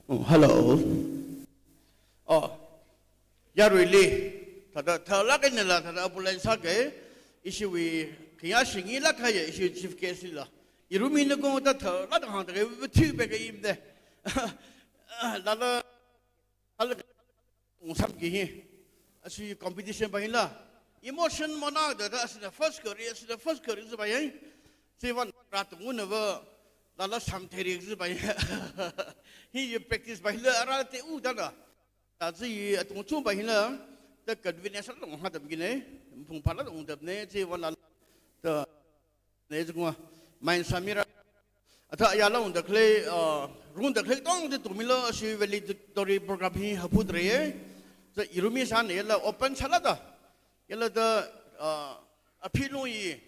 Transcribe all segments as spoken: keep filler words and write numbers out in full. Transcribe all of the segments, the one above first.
Oh, hello. Oh, yaruili, thāda, thālāk eina la, thāda apologize sāke, ishiwui, khayā shingilāk kahaiya, ishiwui chief guest la. Irumina kong ta thālāk hāngda ke, bu thiu be ke imde. Lala, lala, ung samki hi. Ashi competition ba hila. Emotion mana da, da, ashi the first career, ashi the first career ba yang. Si van, ratung una ba, lala samtheri ba yang. Hi, you practice ba hila, ara te u da da. Tazi atung chungpa hina, the convenience alung hadam gine, phungphala lung dam ne, chi wala, the, ne zungwa, main samira. Ata ya long the clay, uh, rung the clay tong the tumilo, ashi valedictory program hi haput re, the irumi san yala open salada, yala the, uh, apilung yi,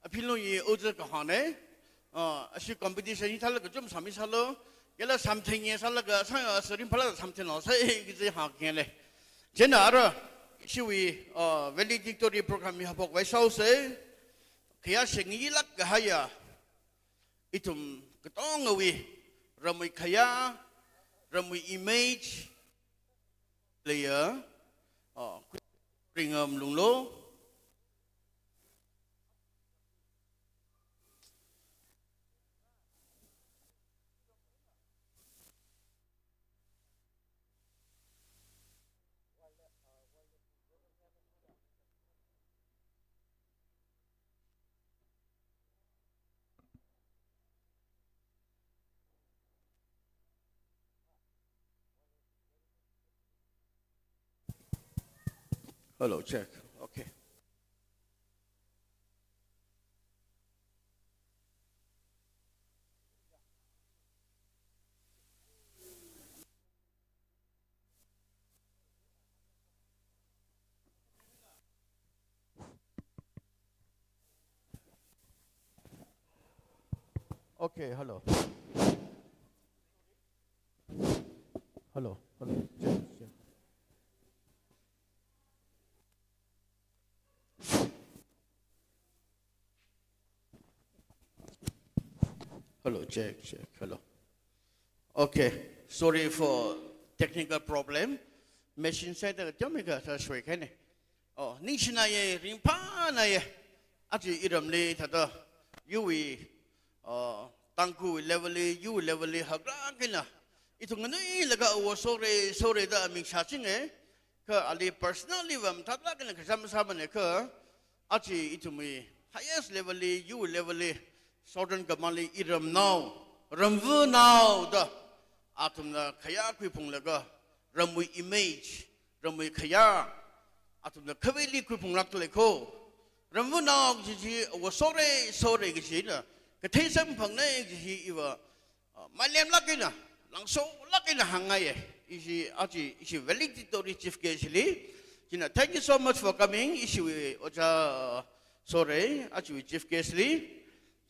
apilung yi oja kahane, uh, ashi competition hi thala kachum sami salo, yala something ye sala ka sa, uh, sarim phala something lo sa, eh, kizi ha kene. Chieina ara, ishiwui, uh, valedictory program hi hapok vai sau se, khayā shingilāk kahaiya, ithum katongawui, ramwui khayā, ramwui image, leya, uh, ringam lunglo, Hello, check. Okay. Okay, hello. Hello, hello. Check, check. Hello, check, check. Hello. Okay, sorry for technical problem. Machine side ka tiamika ta shwe kaine. Oh, ningshina ye, ringphāna ye. Achi iramli thāda, yuwi, uh, Tangkhul level li, yu level li, haklāk eina. Ithum nganuilaga awo sore, sore da aming shāchinge. Kha ali personally vam thāda kena kazam sāmane kha, achi ithumwui highest level li, yu level li, Southern Command li iramnao, ramvunao da, athumna khayā khuiphunglaga, ramwui image, ramwui khayā, athumna khaveili khuiphunglāk lei kho. Ramvunao kaji chi, awo sore, sore kaji na, kathei samphangne kaji hi iva, uh, malemlāk eina, langsolāk eina hāngngaiye. Ishi, achi, ishi valedictory chief guest li. Chieina, thank you so much for coming. Ishiwui, uh, oja, uh, sore, achiwui chief guest li.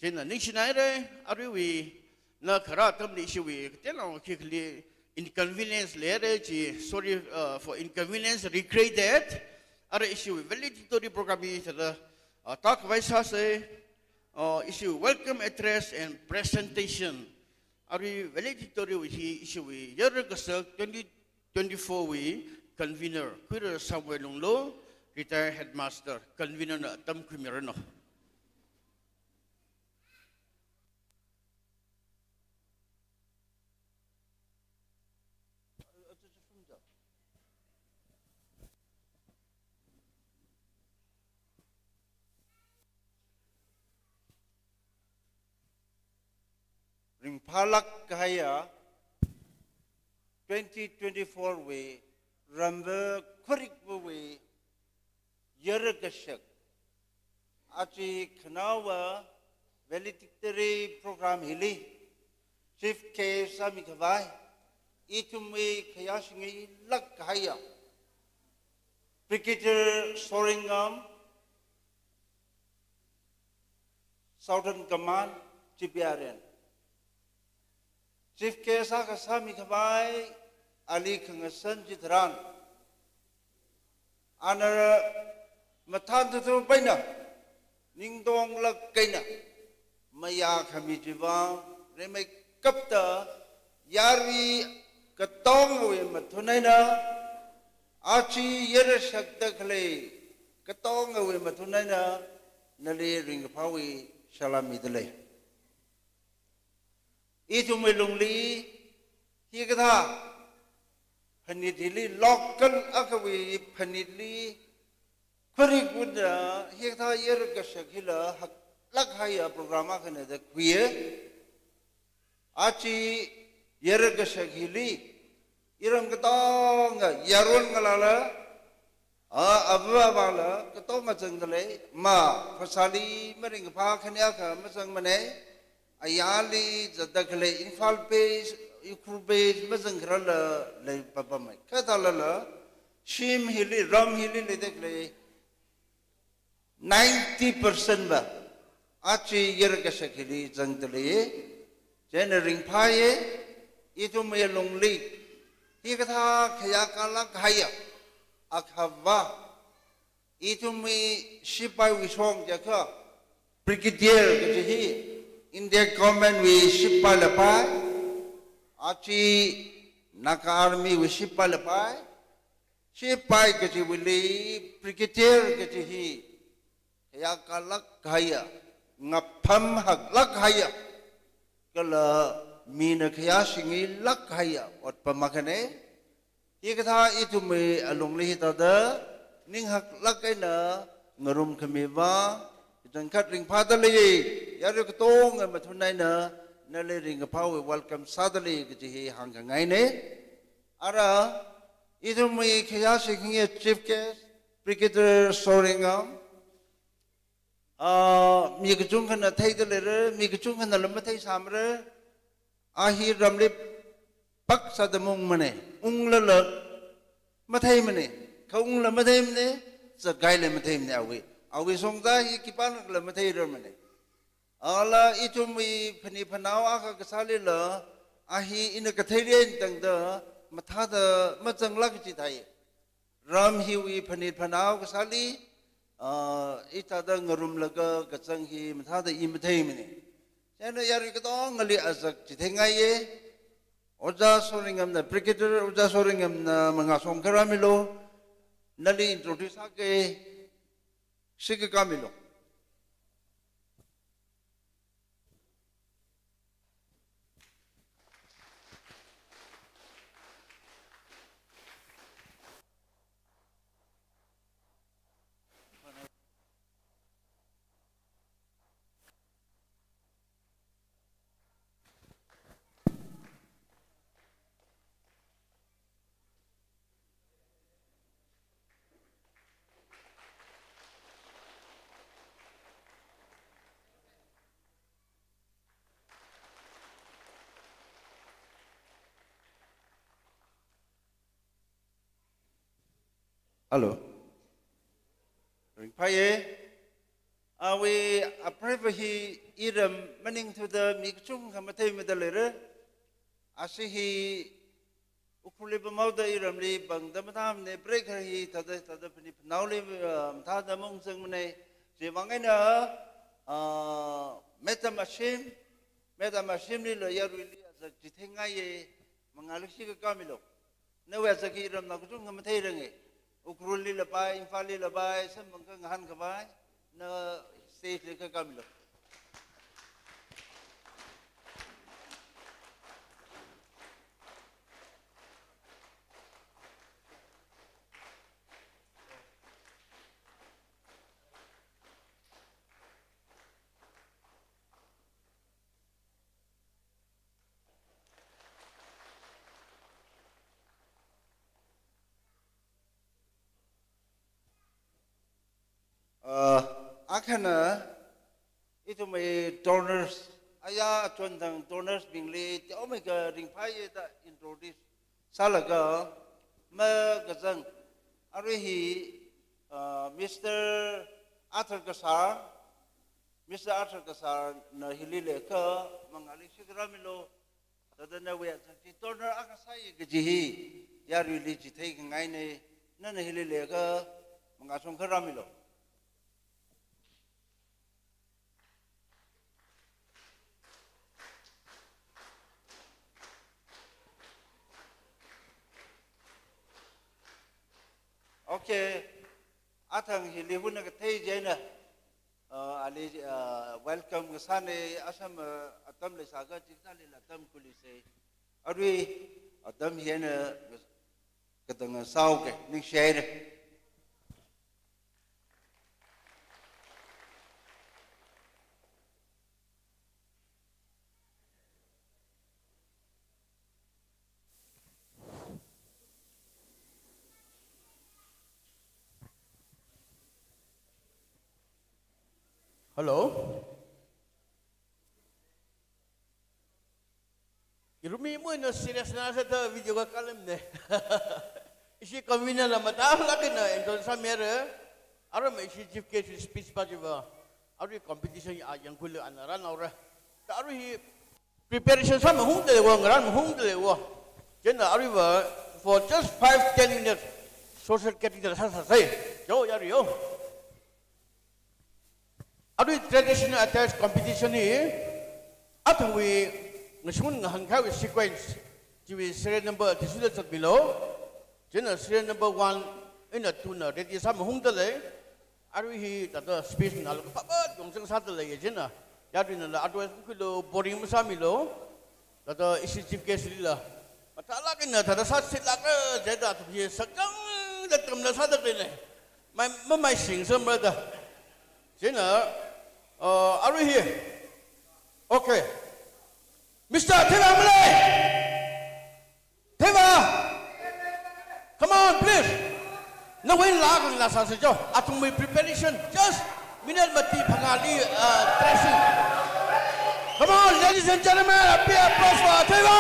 Chieina, ningshinaire, aruiwui, na khara atamli ishiwui, kateonao khikhala, inconvenience leire chi, sorry, uh, for inconvenience, regret that. Ara ishiwui valedictory program hi thāda, uh, tak vai sāse, uh, ishiwui welcome address and presentation. Arui valedictory wui hi ishiwui yarkasak twenty twenty-four wui convener, Khuira Samuel Lunglo, retired headmaster, convener na atam khuimirano. Ringphālāk kahaiya twenty twenty-four wui ramva khurik wui yarkasak. Achi khanaowa valedictory program hili chief guest sāmikhavai ithumwui khayā shingilāk kahaiya Brigadier Soringam, Southern Command, G P R N. Chief guest akha sāmikhavai ali khangasan chitharan, ana mathān thuthur paina, ningtonglāk eina, mayākhami chiwui vang, rimeikapta, yarui katongawui mathun eina, aja yarshakda khalei katongawui mathun eina, nali ringkaphāwui salām mida lei. Ithumwui lungli, hikathā phanit hili, local akhawui phanitli, khurik wutna hikathā yarkashak hila haklāk haiya program akhana da khuiya. Aja yarkashak hili, iram katonga, yaron ngalāla, a, ava avāla, katonga zangda lei, ma, phasāli maringkaphā khaniakha mazangmana, ayarli zatda khalei Imphal base, Ukhrul base, mazangkhararla leipapamei. Kha thālala, shim hili, ram hili leida khalei, ninety percent va, aja yarkashak hili zangda lei, chieina ringphāya, ithumwui lungli, hikathā khayākalāk haiya, akhava, ithumwui shipaiwui shong jiakha, brigadier kaji hi, India government wui shipaila pai, aja Naga Army wui shipaila pai, shipai kajiwuili brigadier kaji hi, khayākalāk haiya, ngapham haklāk haiya, kala mina khayāshingilāk haiya otpam akhana. Hikathā ithumwui alungli hithāda, ning haklāk eina ngarumkhami va, kachangkhat ringphāda lei, yarui katonga mathun eina, nali ringkaphāwui welcome sāda lei kaji hi hāngkhangaina. Ara, ithumwui khayāshi khangai chief guest, Brigadier Soringam, ah, mi kachungkhana theida leira, mi kachungkhanala matheisāmara, a hi ramli pāksāda maungmana, unglala matheimana, kha ungla matheimana, zagaila matheimana awui. Awui shongza hi khipānakla matheirarmana. Ala ithumwui phanit phanao akha kasālila, a hi ina katheili eina tangda, mathāda mazanglāk kaji thai. Ram hiwui phanit phanao kasāli, ah, hithāda ngarumlaga kazang hi mathāda i matheimana. Chieina yarui katongali azak chitheingaiya. Ojā Soringamna, Brigadier Ojā Soringamna mangā shongkha rāmilu, nali introduce sāki, shikha kāmilu. Hello. Ringphāya. Awui apreiva hi iram maningthuda mi kachungkha matheimada leira. Ashi hi Ukhrulli pamhaoda iramli pangda mathāmana, break hi thāda, thāda phanit phanaoli, ah, mathāda maungzangmana. Chiwui vang eina, ah, Madam Ashim, Madam Ashimlila yaruili azak chitheingaiya, mangāli shikha kāmilu. Nawui azak hi iramnao kachungkha matheiranga. Ukhrulli lapai, Imphalli lapai, samphang kha ngahānkhavai, na stage li kha kāmilu. Uh, akhana, ithumwui donors, aya achon thang donors bingli, teomeikha ringphāya da introduce sālaga, makazang, arui hi, uh, Mister Arthur Kasar, Mister Arthur Kasarna hili leikha, mangāli shikha rāmilu, thāda nawui azak chi donor akha sāya kaji hi, yaruili chitheikhangaina, nana hili leikha, mangā shongkha rāmilu. Okay, athang hili huna kathei chieina, uh, ali, uh, welcome kasāna, asam, uh, atam leisākha chikathālila atam khuiluisa. Arui atam hina katang sāuke, ningshihaira. Hello? Irumimui na serious na sāda video kakalemne. Ishi convener la matālāk eina introduce sāmira. Arui ishi chief guest speech pa chiva. Arui competition ya yangkhuilu ana rānaora. Ta arui hi preparation sāmahungda leiva, ngarānmahungda leiva. Chieina aruiva for just five, ten minutes social category sāsāsa. Yo, yarui yo. Arui traditional attire competition hi athumwui ngashun ngahānkahaiwui sequence chiwui serial number athishurda zatmilu. Chieina serial number one eina two na ready sāmahungda lei. Arui hi thāda speech nalo kaphāpā yongchang sāda lei chieina. Yaruinala otherwise khuilu, boring masāmilu. Thāda ishi chief guest lila matālāk eina thāda sāsilākra jida athum hi sakchangda tamna sāda leine. Mai, mamai sing samrada. Chieina, uh, arui hi. Okay. Mister Theiva malei. Theiva. Come on, please. Nawui laa khanglā sāsa jo. Athumwui preparation. Just minute mati phangāli, uh, dressing. Come on, ladies and gentlemen, a big applause for Theiva.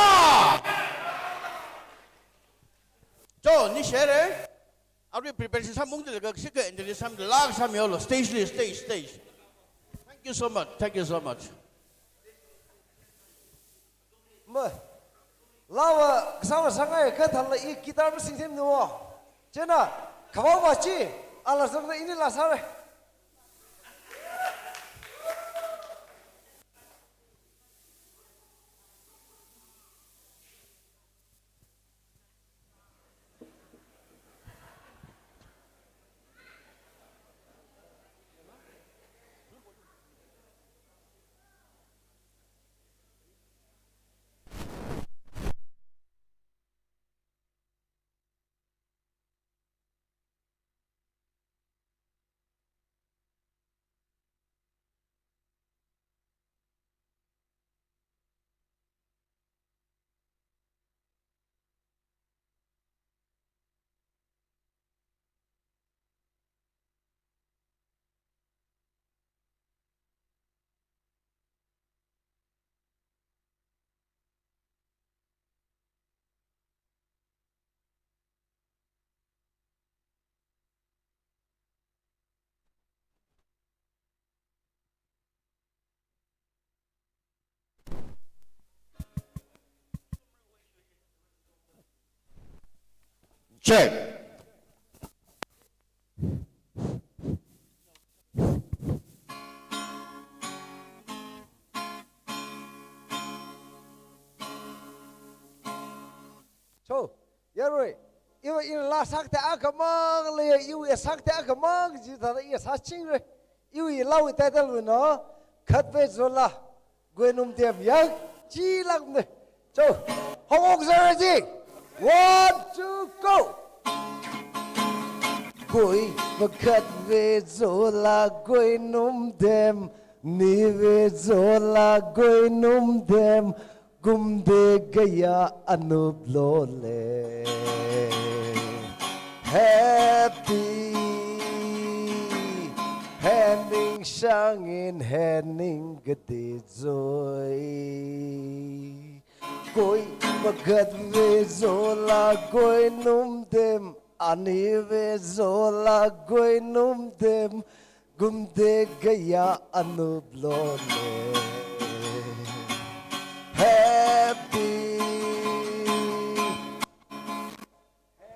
Jo, ningshihaira. Arui preparation sāmahungda leiakha, sika introduce sāmida laa sāmihaolu. Stage li, stage, stage. Thank you so much. Thank you so much. Ma, laava kasāva sāngaiakha thāla i guitar masingthemna. Chieina, khavāva chi, ala sāngda ini laa sāra. Check. So, yarui, iva ina laa sākta akhamang leiya, iwui sākta akhamang chi thāda i sāchingra. Iwui laawui title wina, Khatvei Zola Koinumtem yang, chilākna. So, hong hong sāra ji. One, two, go. Koi makhatvei zola koinumtem, nivei zola koinumtem, kumte kayā anuplo le. Happy, hening shangin hening kati zoi. Koi makhatvei zola koinumtem, anivei zola koinumtem, kumte kayā anuplo le. Happy,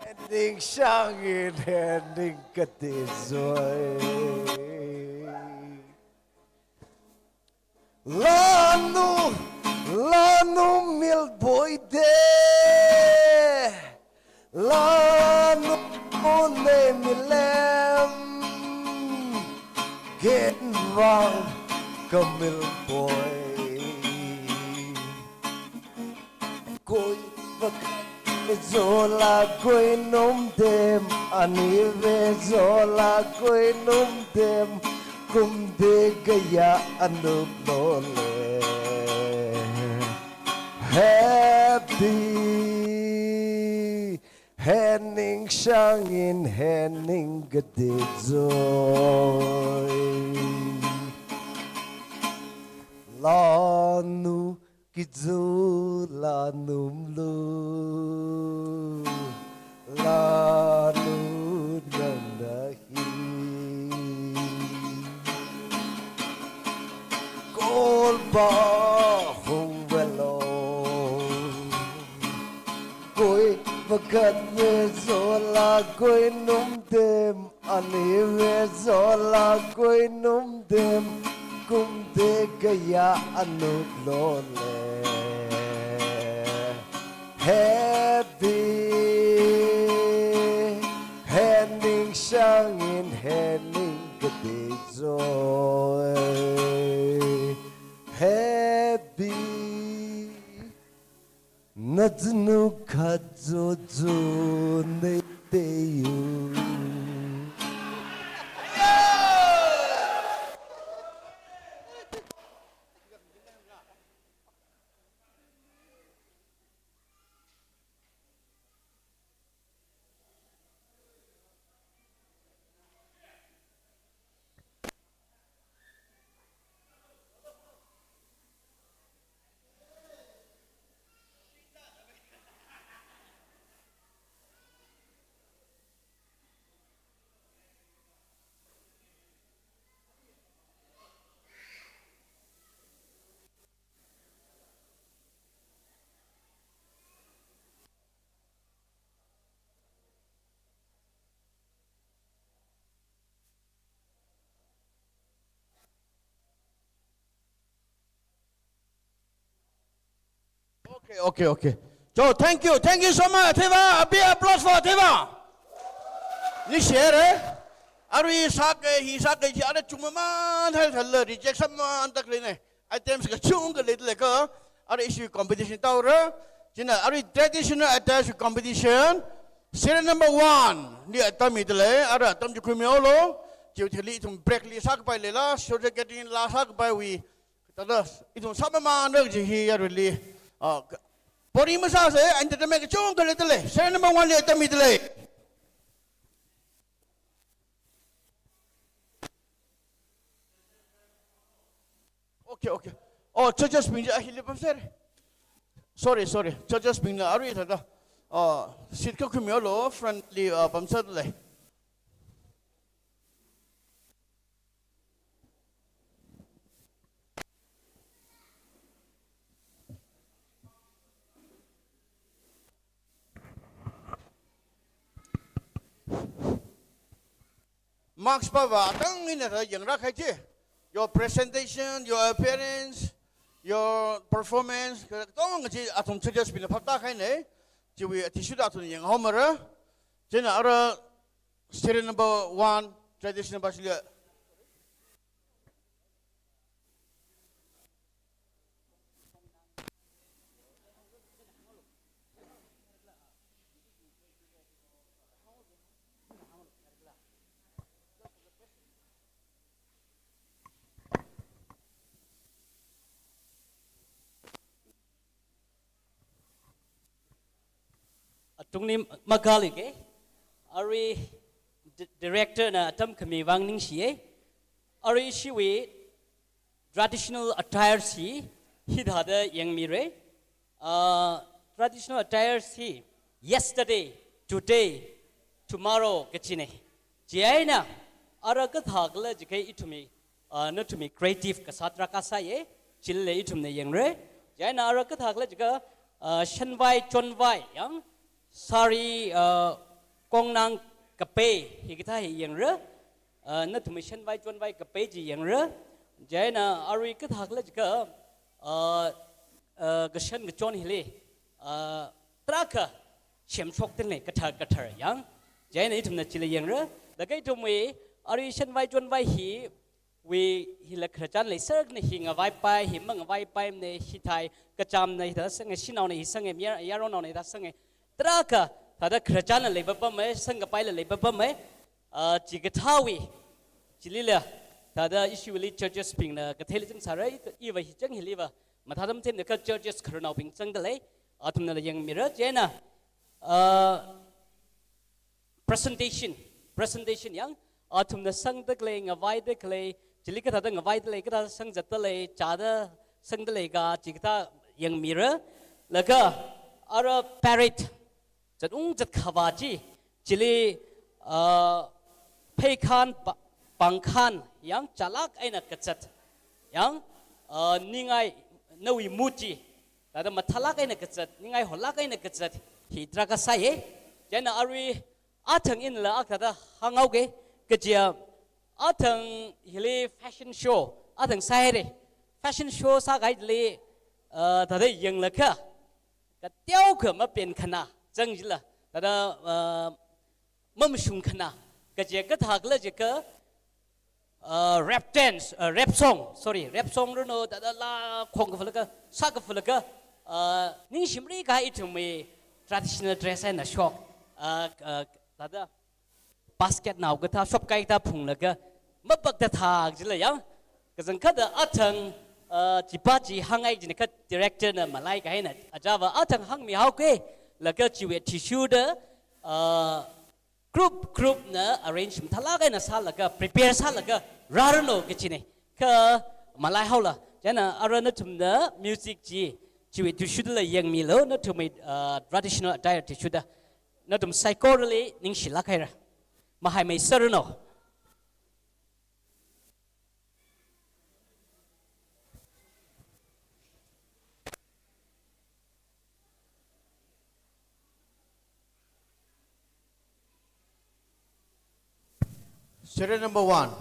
hening shangin hening kati zoi. Lanu, lanu milboi de. Lanu ne mil Pang kamil poi. Koi vakhat zola koi numdem, ani ve zola koi numdem, kumde kaya anuplo le. Happy, hening shangin hening kade zoi. Lanu kizu lanumlu, lanu nanahi. Kolba hung velo. Koi vakhat ve zola koi numdem, ani ve zola koi numdem, kumde kaya anuplo le. Happy, hening shangin hening kade zoi. Happy. Naznu khazo zo ne teyu. Okay, okay, okay. So, thank you, thank you so much, Theva. A big applause for Theva. Ni share, eh? Arui sāke, hi sāke, hi ara chungma man thal thal le, rejection man tak le ne. Items kachungkha leidalei ka. Arui ishi competition taura. China arui traditional attire competition. Serial number one li atam midalei. Ara atam ju khuimihaolu. Chiwui thili ithum break li sākapai leila. Social gathering la sākapaiwui. Tada ithum sāmamānra kaji hi aruili. Ah, ka-, boring masāsa, entertainment kachungkha leidalei. Serial number one li atam midalei. Okay, okay. Oh, judges bing chi ahili pamser. Sorry, sorry. Judges bingna arui thāda. Oh, seat kha khuimihaolu, front li, ah, pamser lei. Marks pava atang ina thāda yangra kahai chi. Your presentation, your appearance, your performance, katonga chi athum judges bingna phaptākahaina. Chiwui athishurda athum yanghaomara. China ara serial number one, traditional basilia. Atungli makhalike. Arui di-, director na atam khami vang ningshiye. Arui ishiwui traditional attire hi hithāda yangmira. Ah, traditional attire hi yesterday, today, tomorrow kachina. Chieina ara kathākhala jiakha ithumwui, ah, nathumwui creative kasā tarākha sāya, chili ithumna yangra. Chieina ara kathākhala jiakha, ah, shanvai chonvai yang, sari, ah, kongnang kapai hikathā hi yangra. Ah, nathumwui shanvai chonvai kapai chi yangra. Chieina arui kathākhala jiakha, ah, ah, kashan kachon hili, ah, tarākha semshokdalei kathar kathar yang. Chieina ithumna chili yangra. Laga ithumwui arui shanvai chonvai hi wui hila khararchan leiser kajina hi ngavaipai, hi mangavaipaimana, hithāi kachamna hithāda sange, shanaona hi sange, mayar, yaronnaona hithāda sange. Tarākha thāda khararchanla leipapamma, sangkapaila leipapamma. Ah, chikathāwui, chilila, thāda ishiwuili churches bingna katheila chingsāra, iva hi chang hiliva mathāda matheimana kha churches khararnaobing zangda lei, athumnala yangmira, chieina, ah, presentation, presentation yang, athumna sangda khalei, ngavaida khalei, chili kathāda ngavaida lei, kathāda sangzatda lei, chāda sangda lei kaji kathā yangmira, laga ara parade, zat-ung zatkhavā chi, chili, ah, pheikhan, pa-, pāngkhan, yang chālāk eina kazat, yang, ah, ningai nawui mood chi, thāda mathālāk eina kazat, ningai holāk eina kazat, hi tarākha sāya. Chieina arui athang inala akha thāda hānghaoga, kaja athang hili fashion show athang sāhaira. Fashion show sākahaili, ah, thāda yanglaga, kateokha mapenkhana, zang jila, thāda, ah, mamashungkhana, kaja kathākhala jiakha, ah, rap dance, ah, rap song, sorry, rap song rano, thāda laa khongkafalaga, sākafalaga, ah, ningshimri kahai ithumwui traditional dress eina shok, ah, ah, thāda basket nao kathā, shopkai kathā phunglaga, mapakta thā jila yang. Kazang kathāda athang, ah, chipa chi hāngngai kajina kha director na malai kahaina, ajava athang hāngmihaoga, laga chiwui athishurda, ah, group, group na arrange mathālāk eina sālaga, prepare sālaga, rāranu kajina. Kha malaihaola, chieina ara nathumna music chi, chiwui athishurdala yangmilu, nathumwui, ah, traditional attire athishurda. Nathum saikorali ningshilāk haira. Mahaimei sāranu. Serial number one.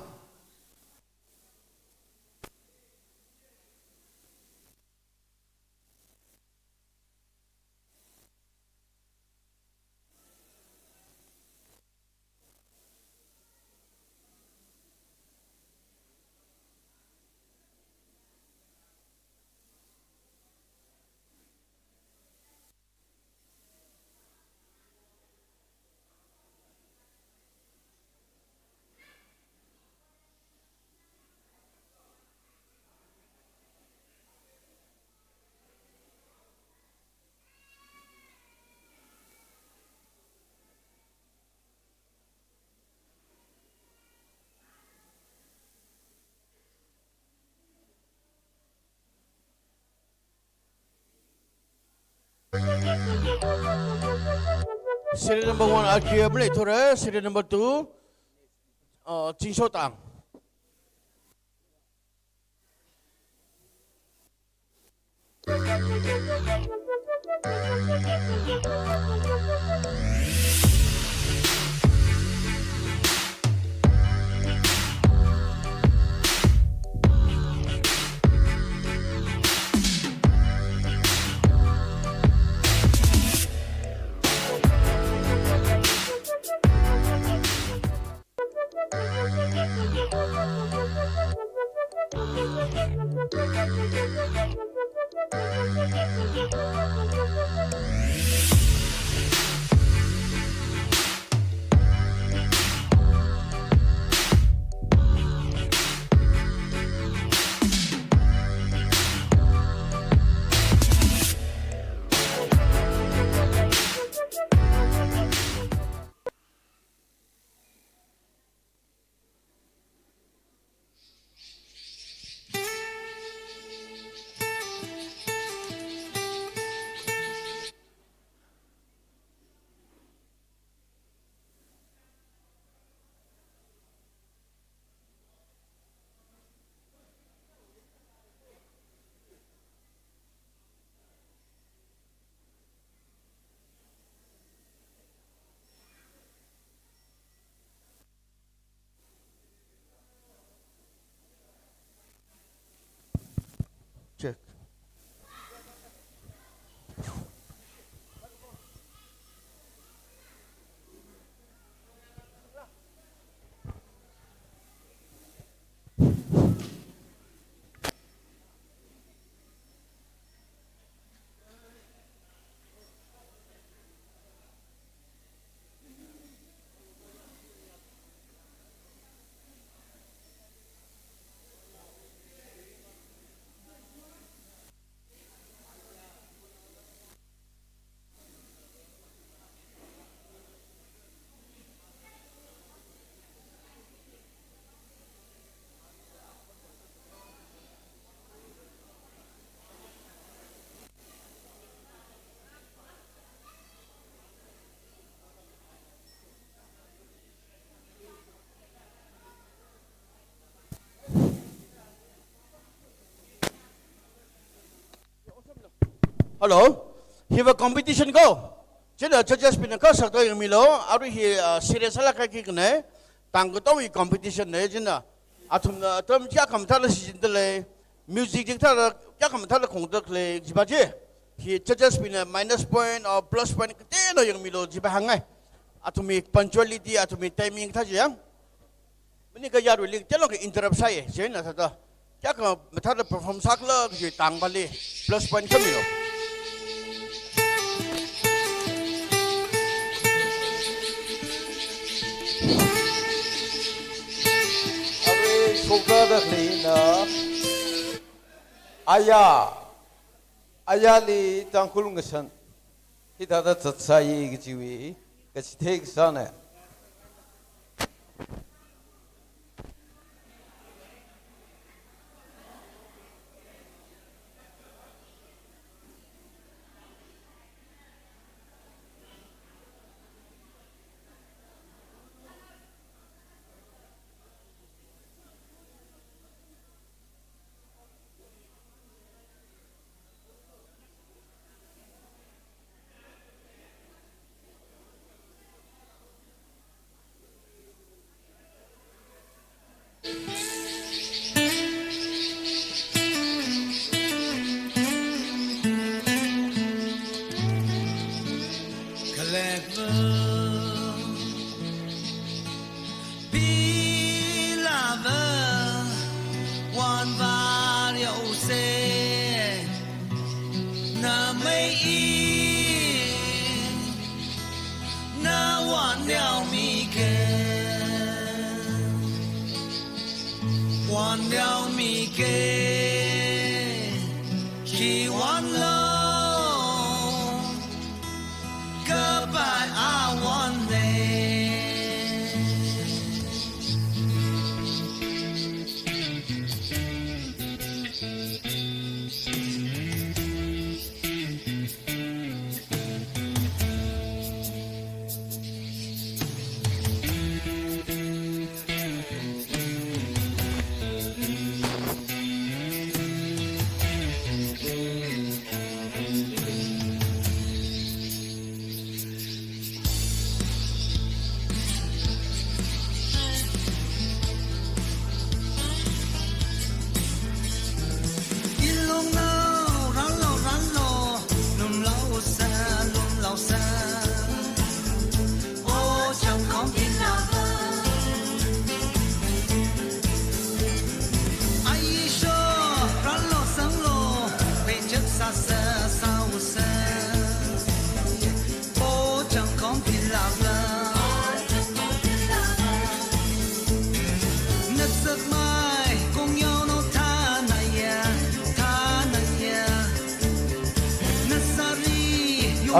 Serial number one, Akhil maleithura. Serial number two, uh, Chingsotang. Hello. Hiva competition ko. Chieina judges bingna kha sakda yangmilu. Arui hi, ah, serious sālāk kahai khikha nei. Tangkatongwui competition nei chieina. Athumna atam kayākha mathāda shichinda lei. Music chi kathāda kayākha mathāda khongda khalei. Chiva chi. Hi judges bingna minus point or plus point kateonao yangmilu chiva hāngngai. Athumwui punctuality, athumwui timing kathā chi yang. Maningakha yaruili kateonao kha interrupt sāya, chieina thāda. Kayākha mathāda perform sākhala kaji tangvali plus point kha milu. Arui shokra da khaleina. Aya. Ayali Tangkhul ngashan. Hithāda zatsai kajiwui kachithei kasāna. Kalekva, pilava, wanvar yause, na mei i, na wan yao mi ke, wan yao mi ke, khi wan lo. Goodbye, I want it.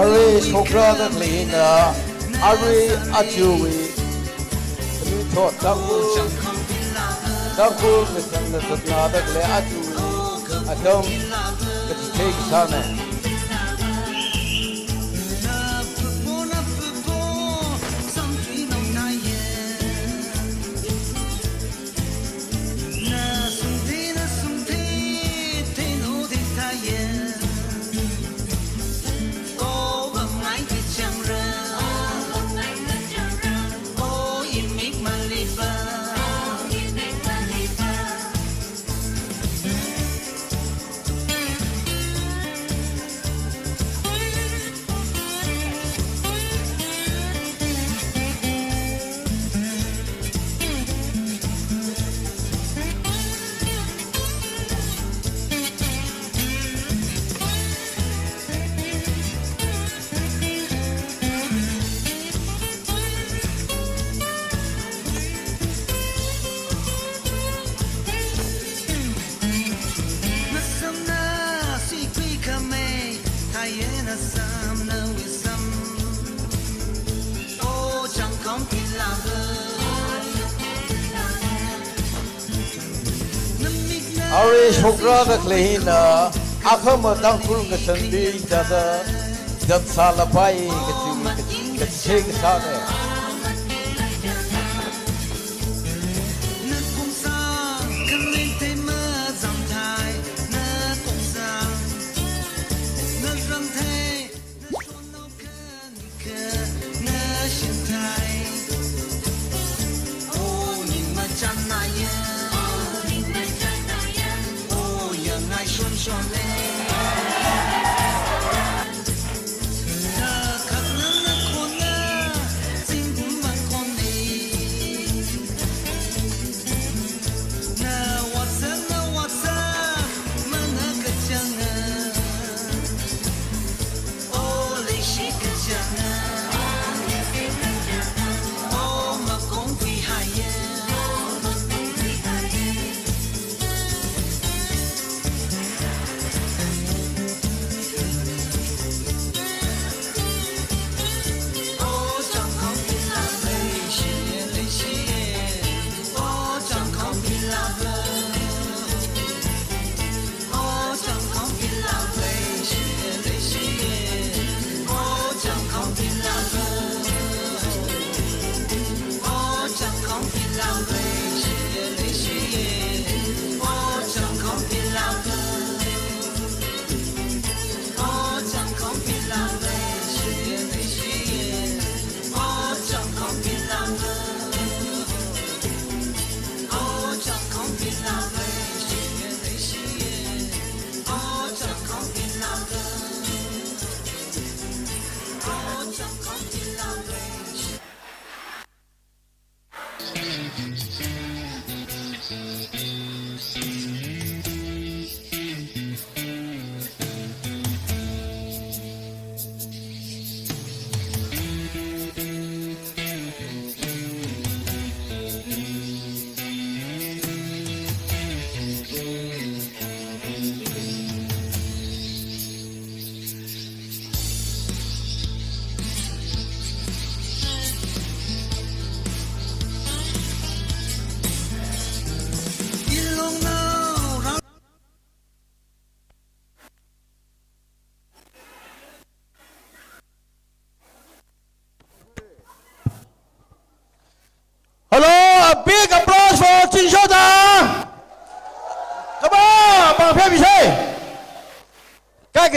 Arui shokra da khaleina, arui aruiwui, aruithot Tangkhul, Tangkhul ngashan ngasotna da khalei aruiwui atam kachithei kasāna. Arui shokra da khaleina, akhama Tangkhul ngashanbing thāda, thāda sālapai kachi, kachi, kachithei kasāna.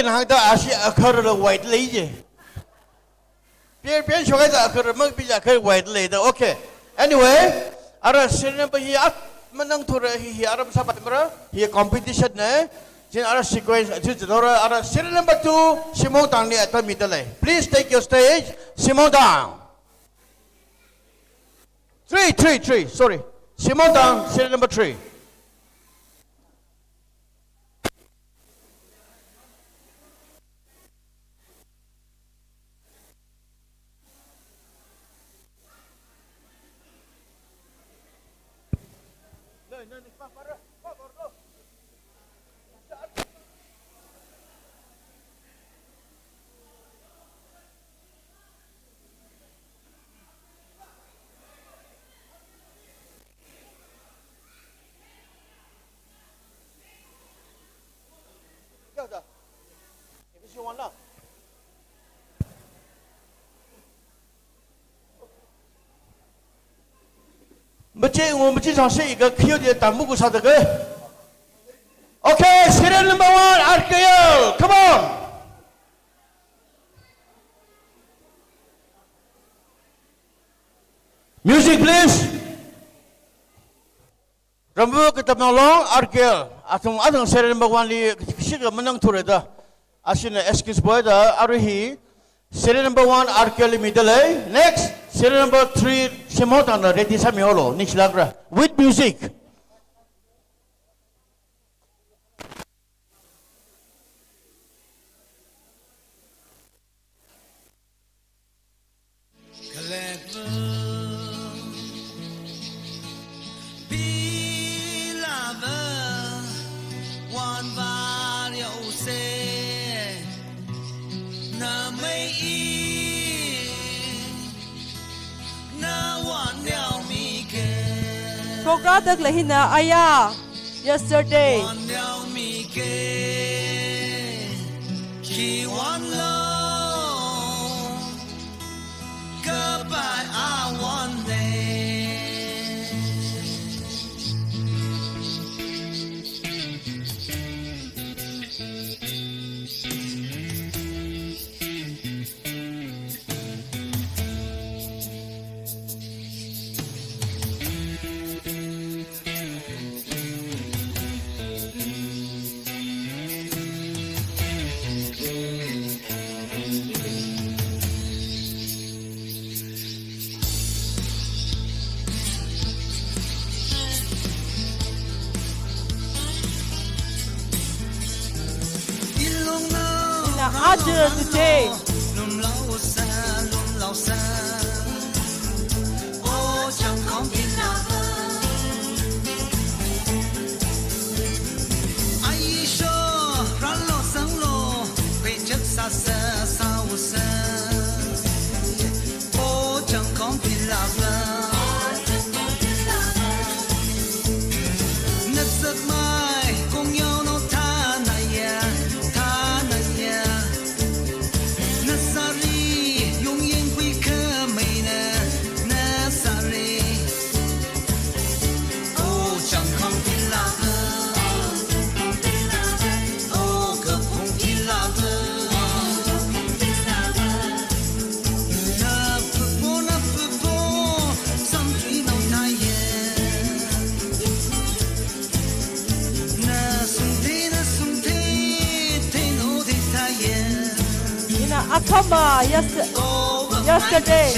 hāngda ashi akharla white lei je. Pian, pian shokaida akhar, mangpi ja akhar white lei da. Okay. Anyway, ara serial number hi at manang thura hi, hi ara masāpaimara, hi competition na. Chieina ara sequence, chi chidora, ara serial number two, Shimongtangli atam mida lei. Please take your stage, Shimongtang. Three, three, three, sorry. Shimongtang, serial number three. Machi ngu, machi sāsi, ika khiyo de tambu ku sāda ke. Okay, serial number one, R K L, come on. Music, please. Rambu katamnao long, R K L. Athum, athum serial number one li shika manang thura da. Ashina excuse boy da, arui hi. Serial number one, R K L li mida lei. Next, serial number three, Shimongtangna ready sāmiholo, ningshilākra. With music. Program dak lei hina aya. Yesterday. Ina aja today. Ina akhama yester-, yesterday.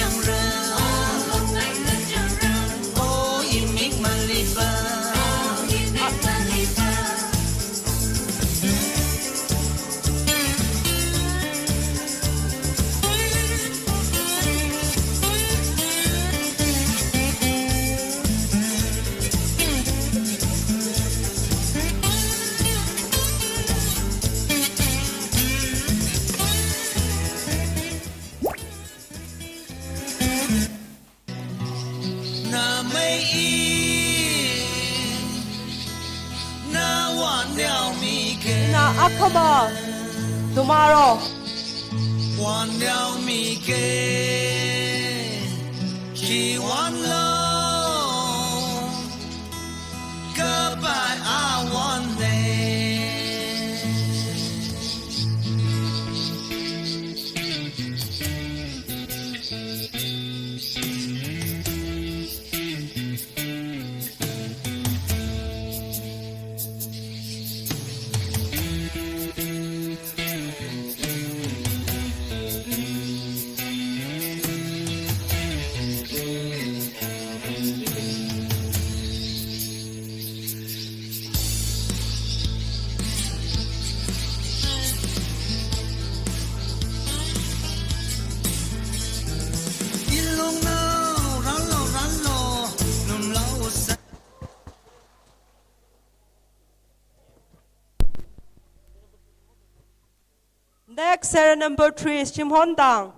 Ina akhama tomorrow. Serial number three, shimhon tang.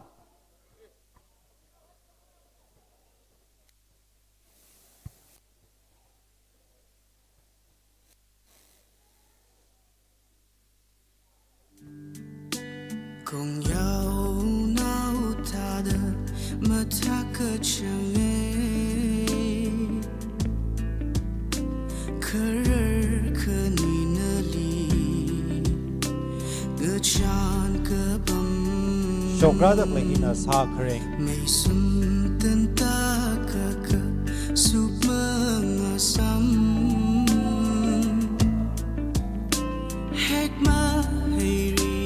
Khongyaonao thāda mathākachang e, kharar khani nali ngachān kapam. Shokra da khalei hina sā khareng. Meisum tanta kaka sukma ngasam. Hekma heiri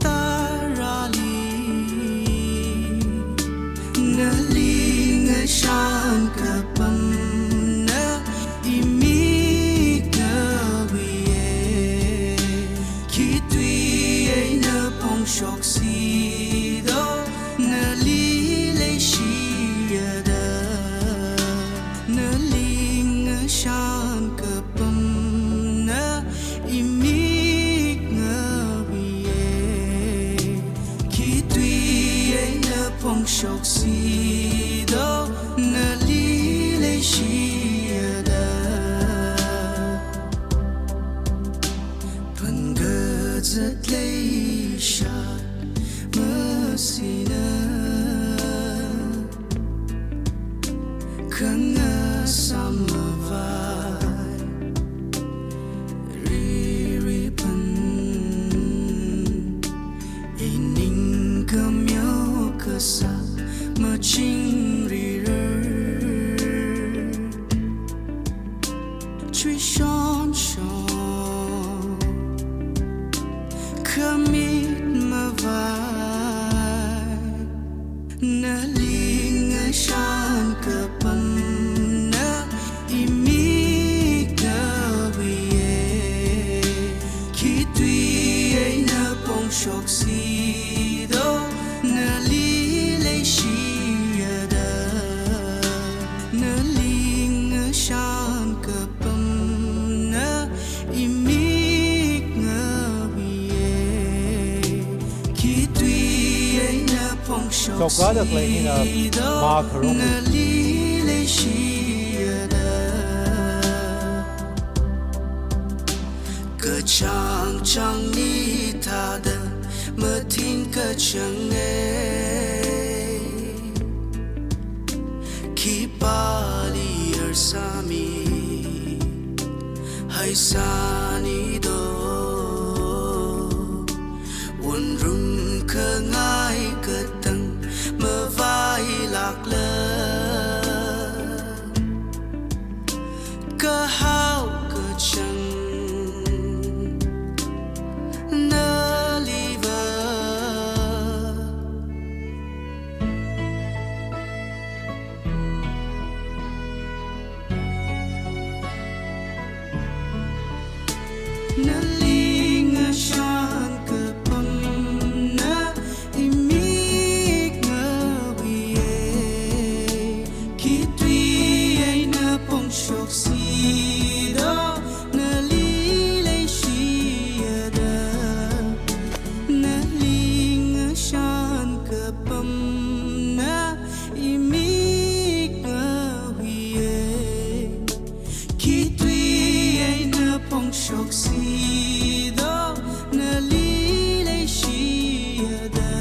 tarali nali ngachān kapamna imik ngawi e. Khitui eina phongshoksi do nali leishiya da, nali ngachān kapamna imik ngawi e. Khitui eina phongshoksi do nali leishiya da, phangazat leishat masina. Khangasam mavai riri pan, ining kameo kasa machingrirar. Chuishonshon khamit mavai, nali ngachān kapamna imik ngawi e. Khitui eina phongshoksi do nali leishiya da, nali ngachān kapamna imik ngawi e. Khitui eina phongshoksi do nali leishiya da. Kachangchang ni thāda mathingkachang e, khipāli arsāmi haisani do. Wunrum khangai katang mavailākla, kahao kachang naliva. Nali ngachān kapamna imik ngawi e. Khitui eina phongshoksi do nali leishiya da, nali ngachān kapamna imik ngawi e. Khitui eina phongshoksi do nali leishiya da.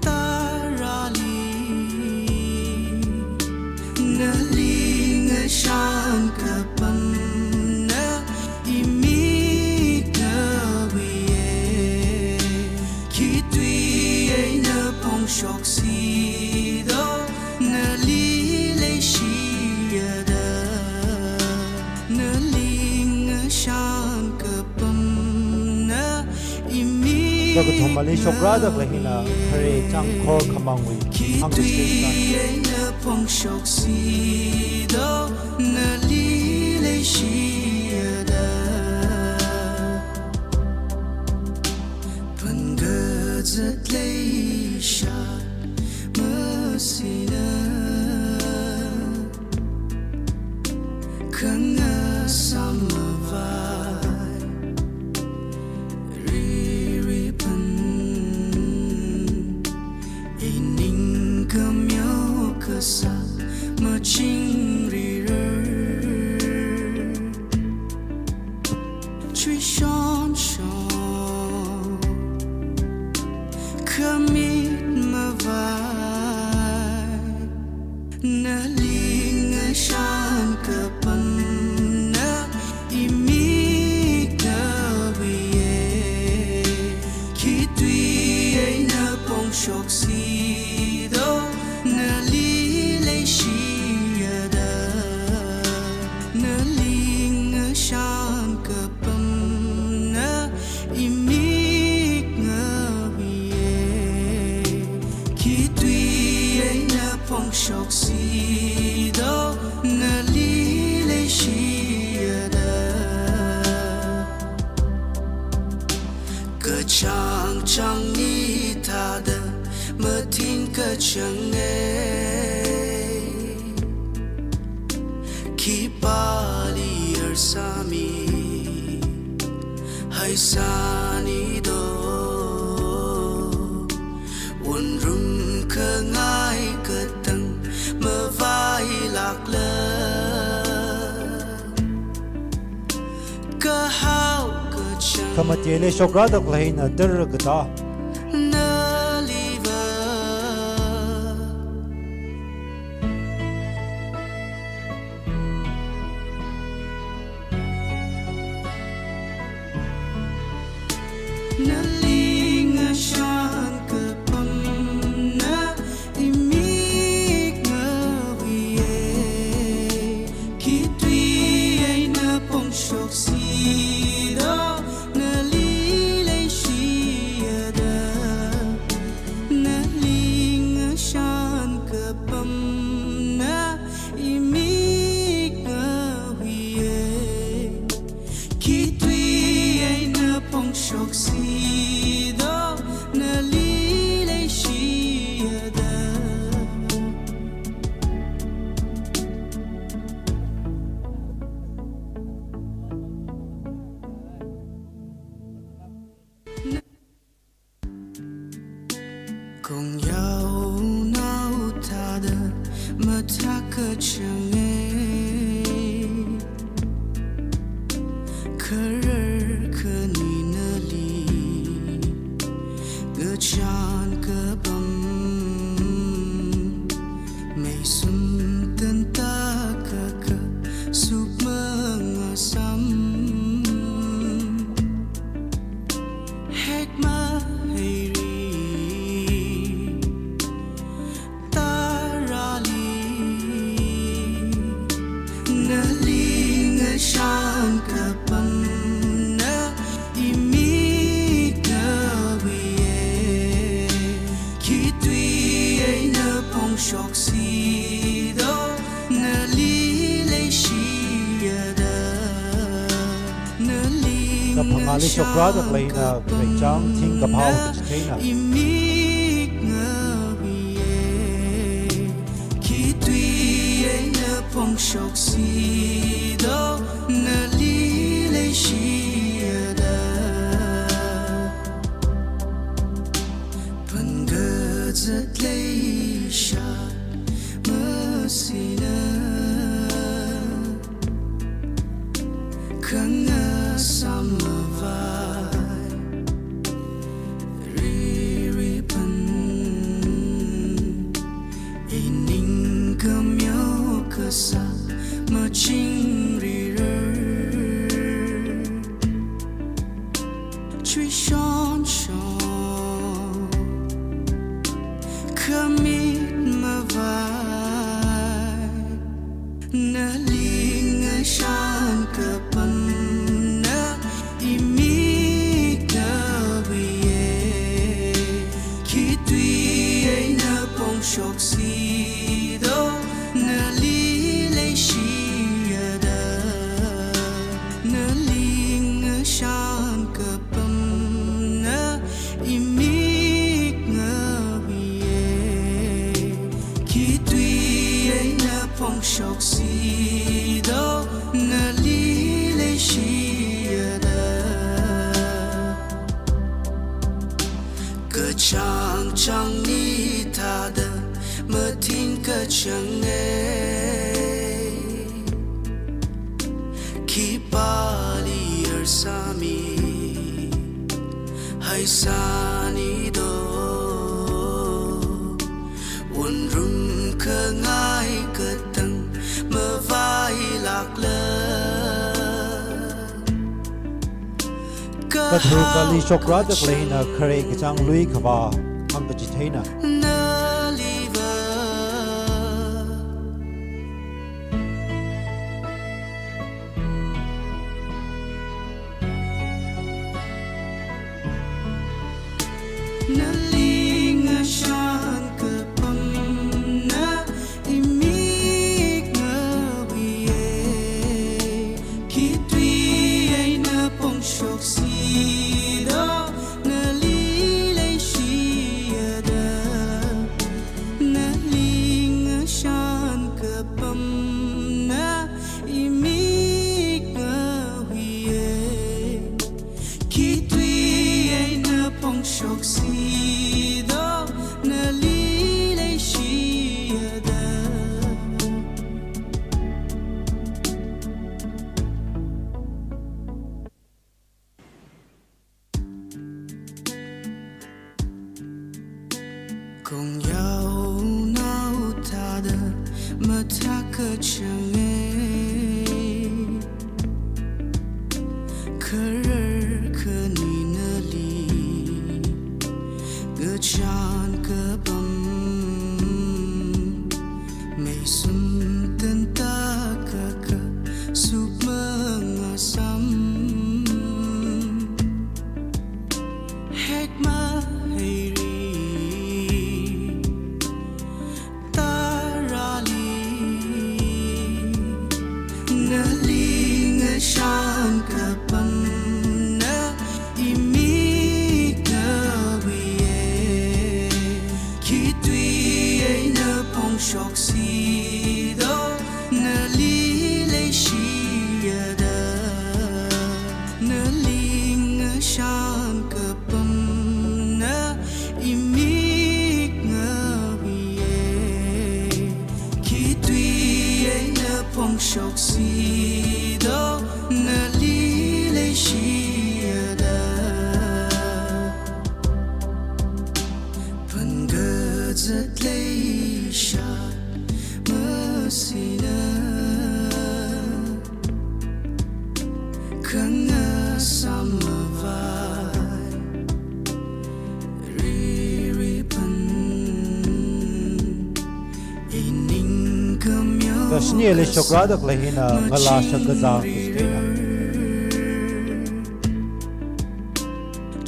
Tarali nali ngachān kapamna imik ngawi e. Khitui eina phongshoksi do nali leishiya da, nali ngachān kapamna imik ngawi e. Kakathumali shokra da khalei hina khare changkhor khamangwui hāngkasei. Khitui eina phongshoksi do nali leishiya da, phangazat leishat ma sina, khangasam mavai, riri pan, ining kamyo kasa, machingri rar. Chui shon shon, khamit mavai, nali ngashan kapamna, imik ngawiye. Khitui eina pongshok sido, nali leishiyada, nali ngashan kapamna, imik ngawiye. Khitui eina pongshok sido, nali leishiyada. Kachang chang ni thāda mathing kachang e. Khipāli arsāmi haisāni do. Wunrum khangai katang mavailākla. Kahao kachang. Khamateli shokrada khalei eina tara kata. Naliva. Nali ngashan kapamna, imik ngawiye. Khitui eina pongshok sido, nali leishiyada, nali ngashan kapamna, imik ngawiye. Khitui eina pongshok sido, nali leishiyada. Kongyaonao thāda mathā kachang e. Kharar khani nali ngashan kapam. Meisum tanta kaka sukma ngasam. Hekma heiri tarali, nali ngashan kapamna, imik ngawiye. Khitui eina pongshok sido, nali leishiyada, nali kaphangāli shokrada khalei eina khalei chang thing kaphao kachitheina. Imik ngawiye. Khitui eina pongshok sido, nali leishiyada. Phangazat leishat masina, khangasam mavai, riri pan, ining kamyo kasa, machingri rar. Chui shon shon, khamit mavai, nali ngashan kapamna, imik ngawiye. Khitui eina pongshok sido, nali leishiyada, Khitui eina phongshoksi do, nali leishiya da. Kachāng chāngli thāda mathingkachāng ei. Khipāli arsāmi haisāni do. Wunrum khangai katang mavailākla. Katharuk kali shokrada khalei hina khare kachāng lui khavā hāngkachitheina. Naliva. Nali ngashan kapamna imik ngawiya. Khitui eina phongshoksi do, nali leishiya da. Nali ngashan kapamna imik ngawiya. Khitui eina phongshoksi do, nali leishiya da. Khongyaonao thāda mathākachāng ei. Kharar khani nali ngashan kapam. Meisum tanta kaka sukma ngasam. Hekma heiri tarali. Nali ngashan kapamna imik ngawiya. Khitui eina phongshoksi do, nali leishiya da. Nali ngashan kapamna imik ngawiya. Khitui eina phongshoksi do, nali leishiya da. Phangazat leishat masina. Khangasam mavai riri pan. Ining kamyo. Kashini le shokrada khalei hina ngala shakazā kachitheina.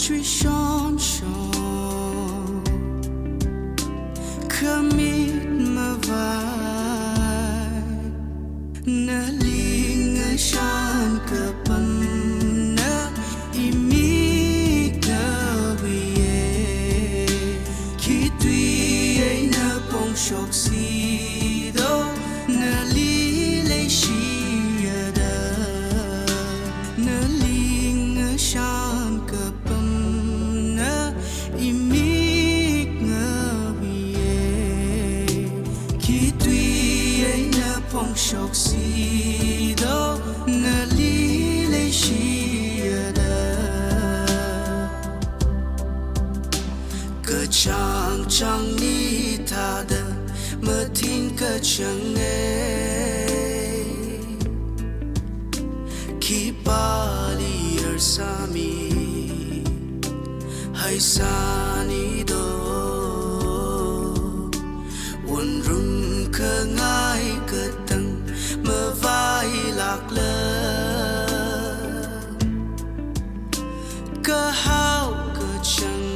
Chui shon shon khamit mavai. Nali ngashan kapamna imik ngawiya. Khitui eina phongshoksi do, nali leishiya da. Nali ngashan kapamna imik ngawiya. Khitui eina phongshoksi do, nali leishiya da. Kachāng chāngli thāda mathingkachāng ei. Khipāli arsāmi haisāni do. Wunrum khangai katang mavailākla. Kahao kachāng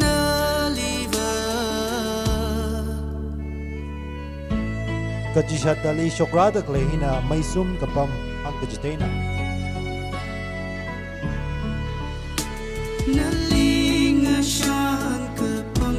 naliva. Kachishat tali shokrada khalei hina meisum kapam hāngkachitheina. Nali ngashan kapam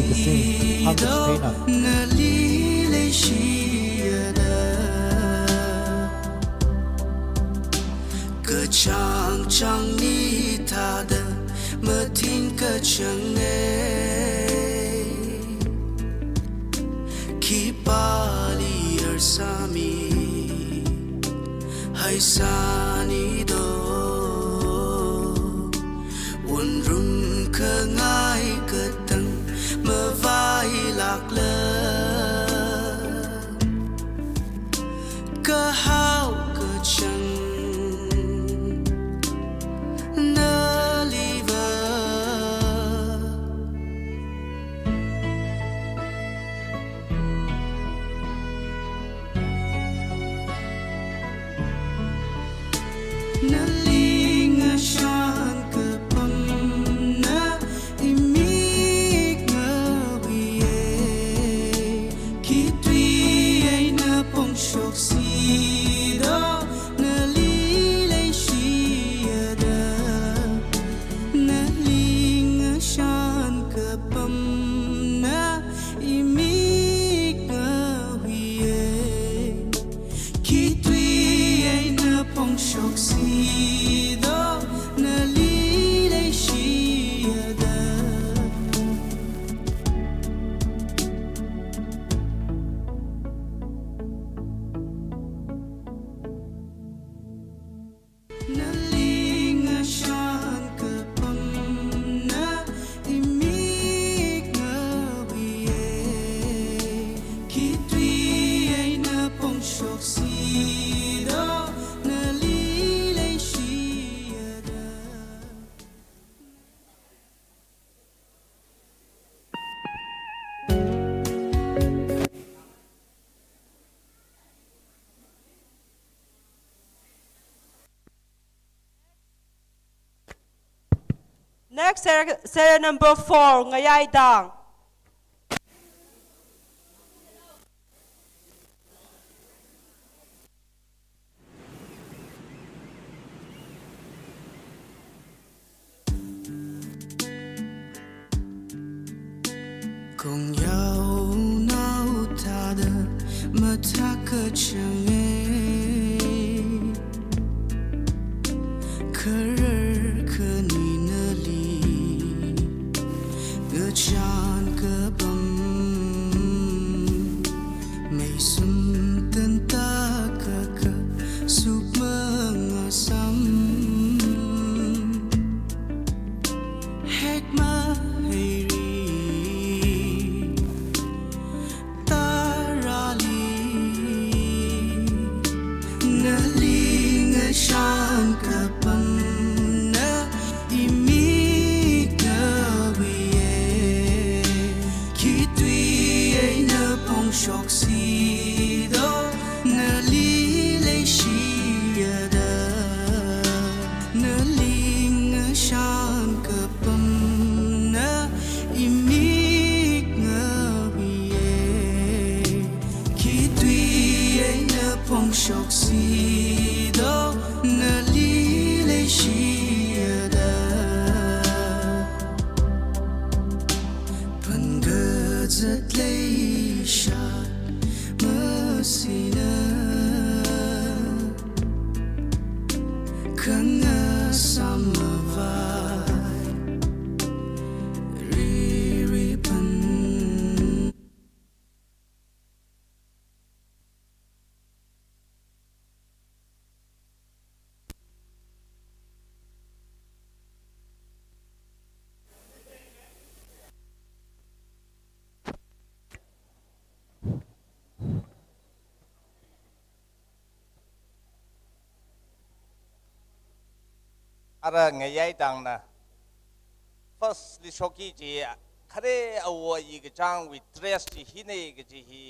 kasing, hāngkachitheina. Nali leishiya da. Kachāng chāngli thāda mathing kachāng e. Khipāli yarsāmi haisāni do. Wunrum khangai katang mavailākla. Kahao kachāng nali va. Nali ngashan kapamna imik ngawiye. Khitui eina phongshoksi do, nali leishiya da. Nali ngashan kapamna imik ngawiye. Khitui eina phongshoksi do, nali leishiya da. Nali ngashan kapamna imik ngawiye. Khitui eina phongshoksi do, nali leishiya da. Next, ser-, serial number four, Ngayai Dang. Khongyaonao thāda mathā kachāng e. Kharar Ido nali leishiya da, nali ngashan kapamna imik ngawiye. Khitui eina phongshoksi do nali leishiya da. Phangazat leishat masina, khangasam mavai riri pan. Ara ngayai tangna first li shokki kaji, khare awo ayi kachangwui dress chi hina kaji hi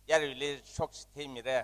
yaruili shokchitheimira.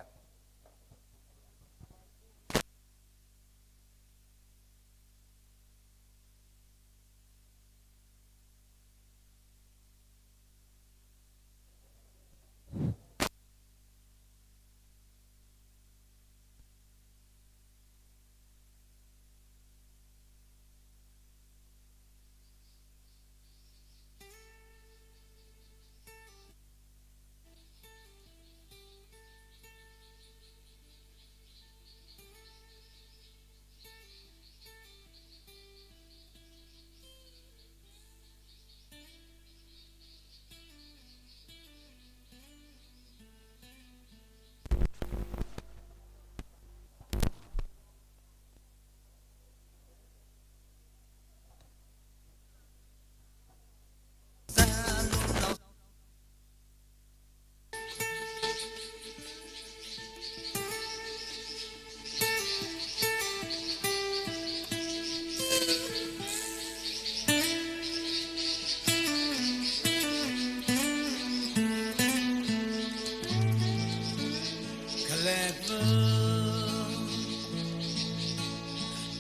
Kaleva,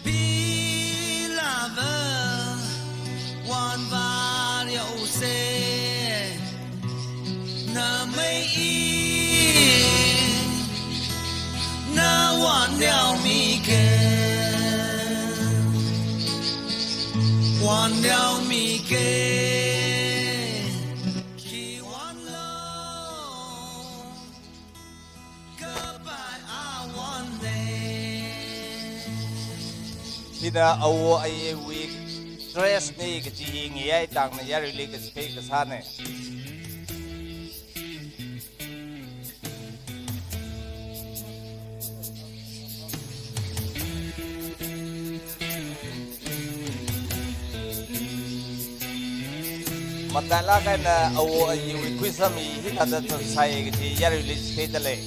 bilava, wanvar yause, na mei i, na wan liao mi ke, wan liao mi ke, ki wan lo. Hina awo ayiwui dress na kaji hi ngayai tangna yaruili kachiphei kasāna. Matailāk eina awo ayiwui khuisam hi hithāda zatsai kaji yaruili chitheida lei.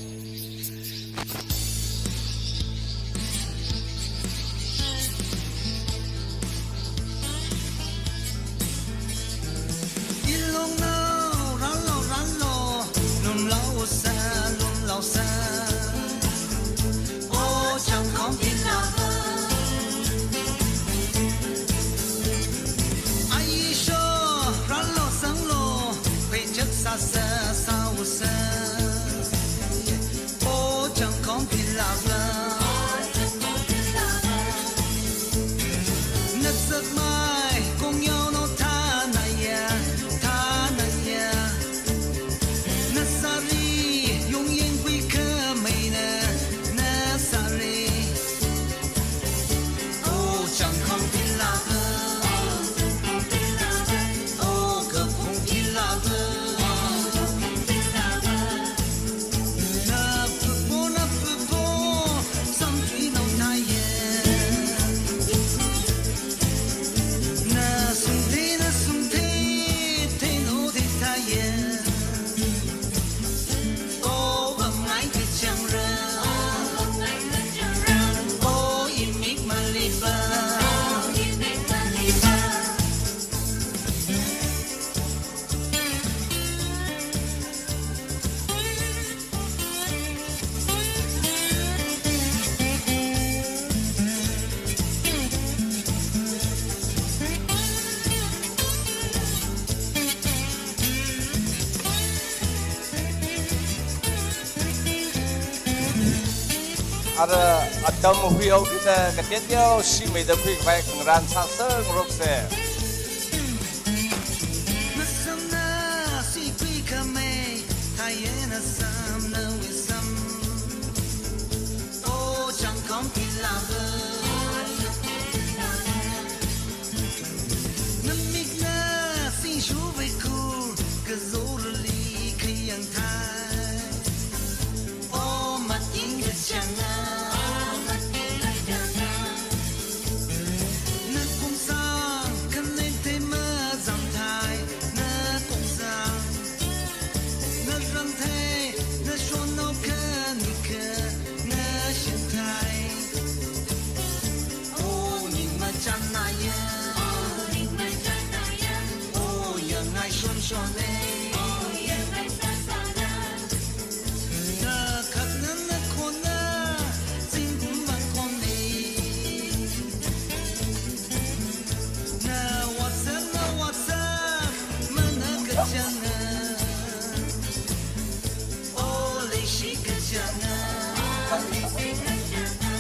Ilong nao, ranlo, ranlo, lumlao sa, lumlao sa. O changkhong pilava. Aisho, ranlo, sanglo, pechak sa, sa, sa, usa. O changkhong pilava. Nasak mai, kong yao no thanaya, thanaya. Nasari, yung yeng kui kemei na, nasari. O changkhong pilava. O kakhong pilava. Na pupo, na pupo. Ara atam huihaokida kateoteoshi meida khuikhavai khangarān sāsangrokse.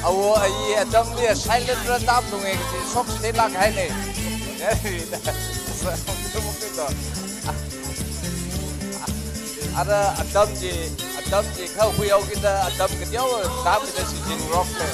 Awo ayi atamli silent run tam nunge kaji shokte lak haine. Ara atam chi, atam chi kha huihaokida atam kateowa tamda shichinrokse.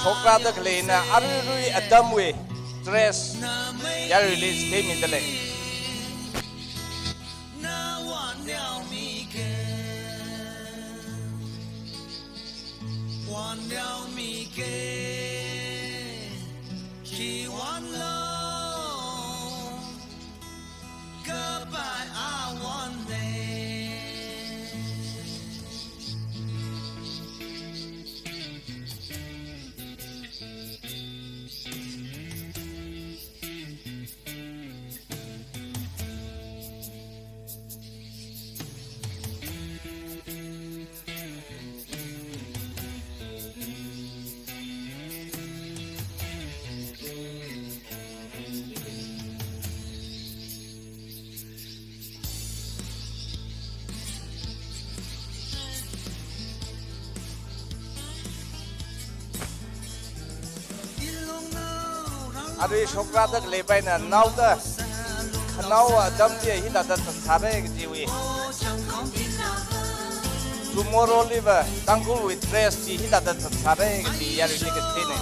Shokra da khaleina aruirui atamwui dress yaruili chithei midalei. Arui shokra da khaleipaina naoda, khanao atam chi hithāda zatsāra kajiwui. Tomorrow liva Tangkhulwui dress chi hithāda zatsāra kaji yaruili katheinei.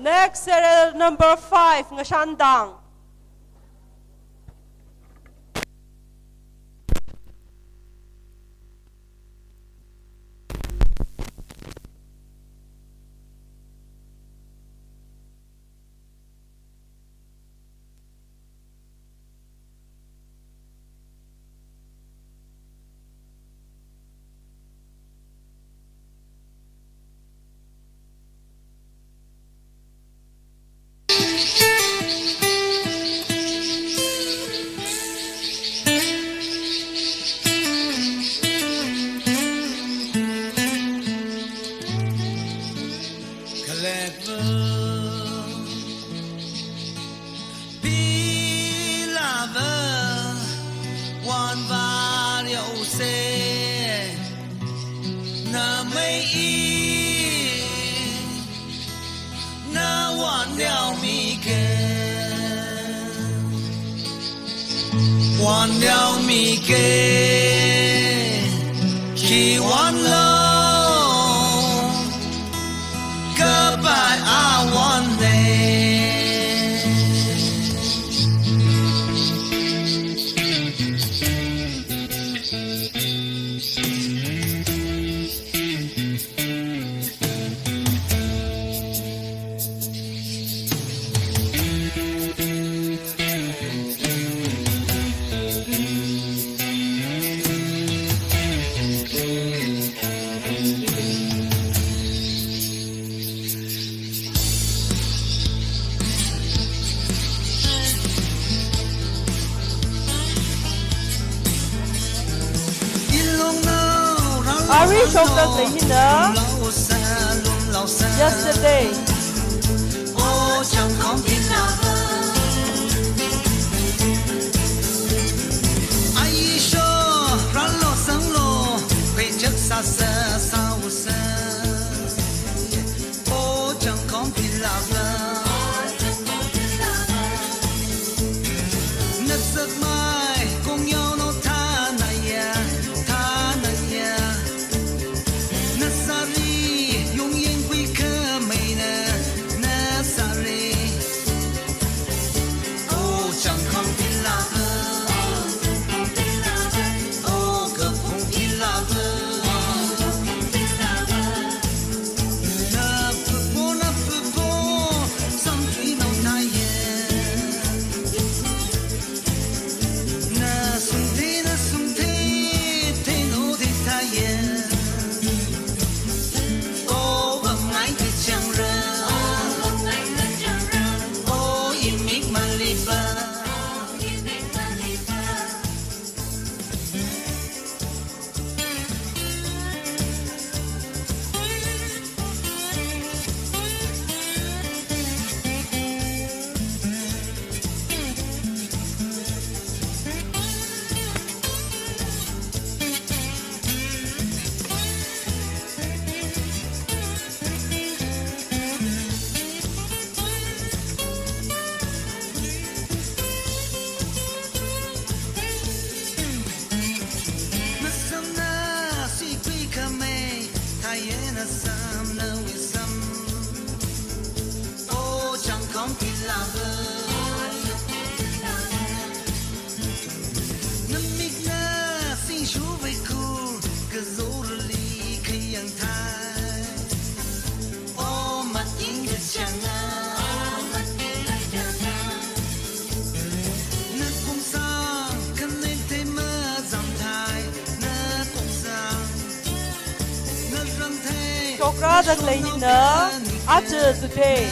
Next, serial number five, Ngashan Dang. Kalekva, pilava, wanvaryao se, namei i, na wanyaomike. Wanyaomike, khi wanlo, kapai a wan ne. Ari shokda lei hina. Yesterday. Shokra da lei hina, aja today.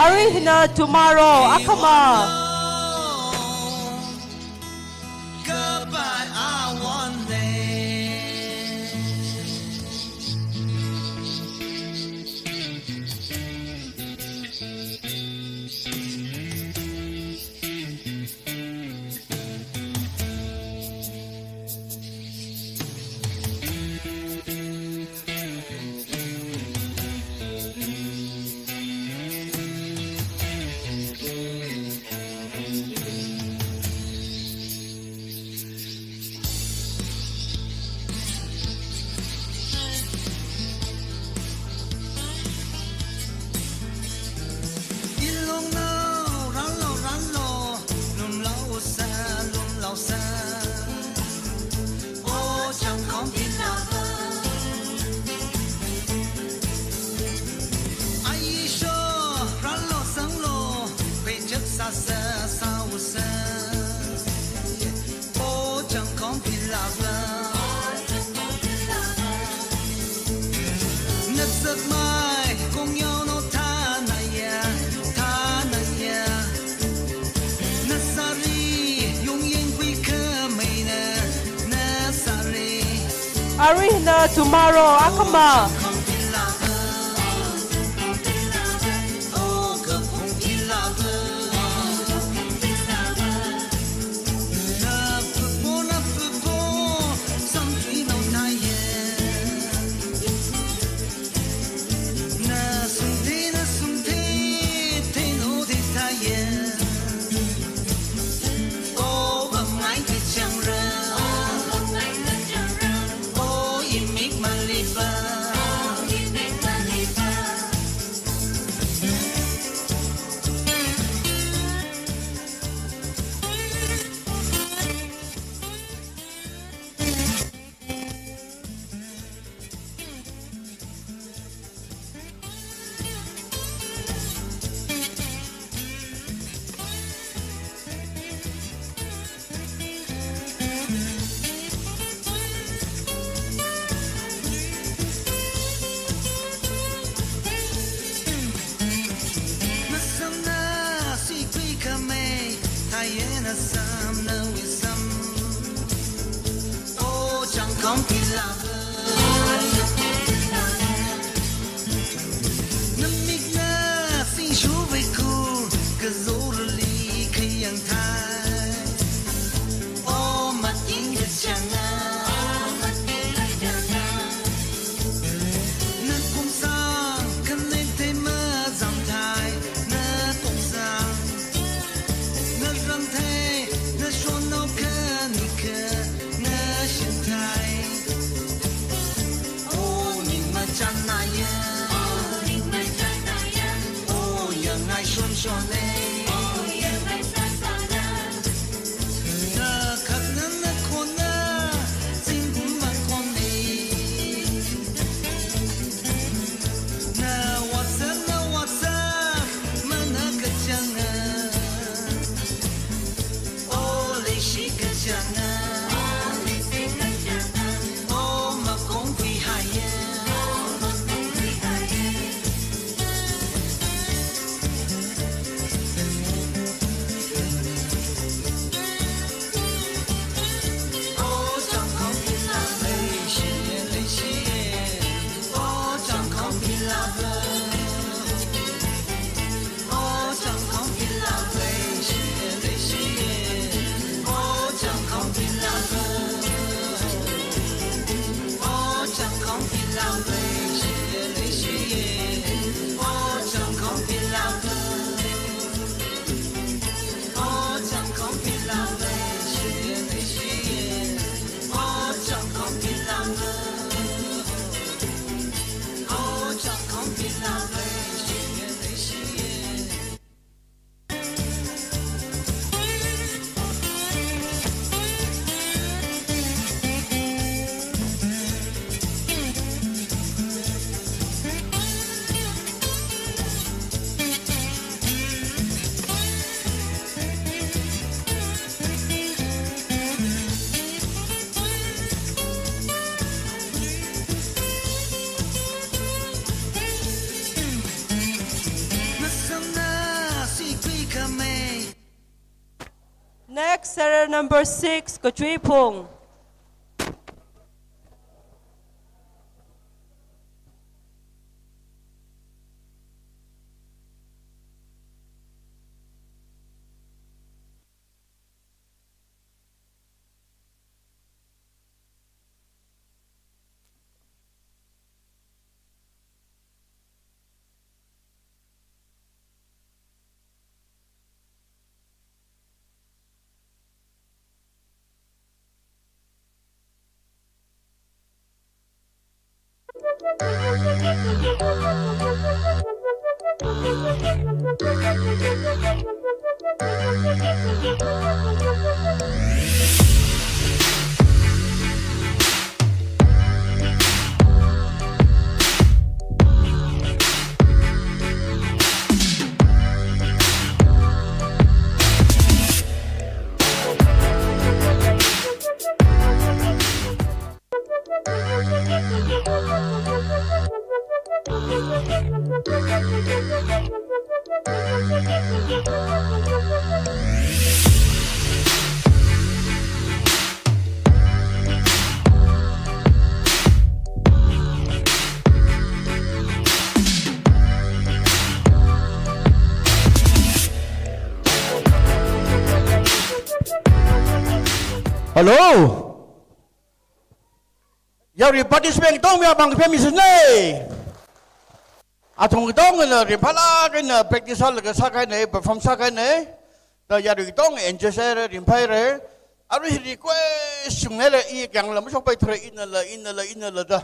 Arui hina tomorrow, akhama. Arui hina tomorrow, akhama. Number six, Kachuiphung. Hello. Yarui participant katonga miyamang phemmi sinlei. Athum katongana ringphālāk eina practice sālaga sākahaina, perform sākahaina. Da yarui katonga enjoy sāhaira, ringphāhaira. Arui hi request chunghaira, i kayāngla mashokpaithura, inala, inala, inala da.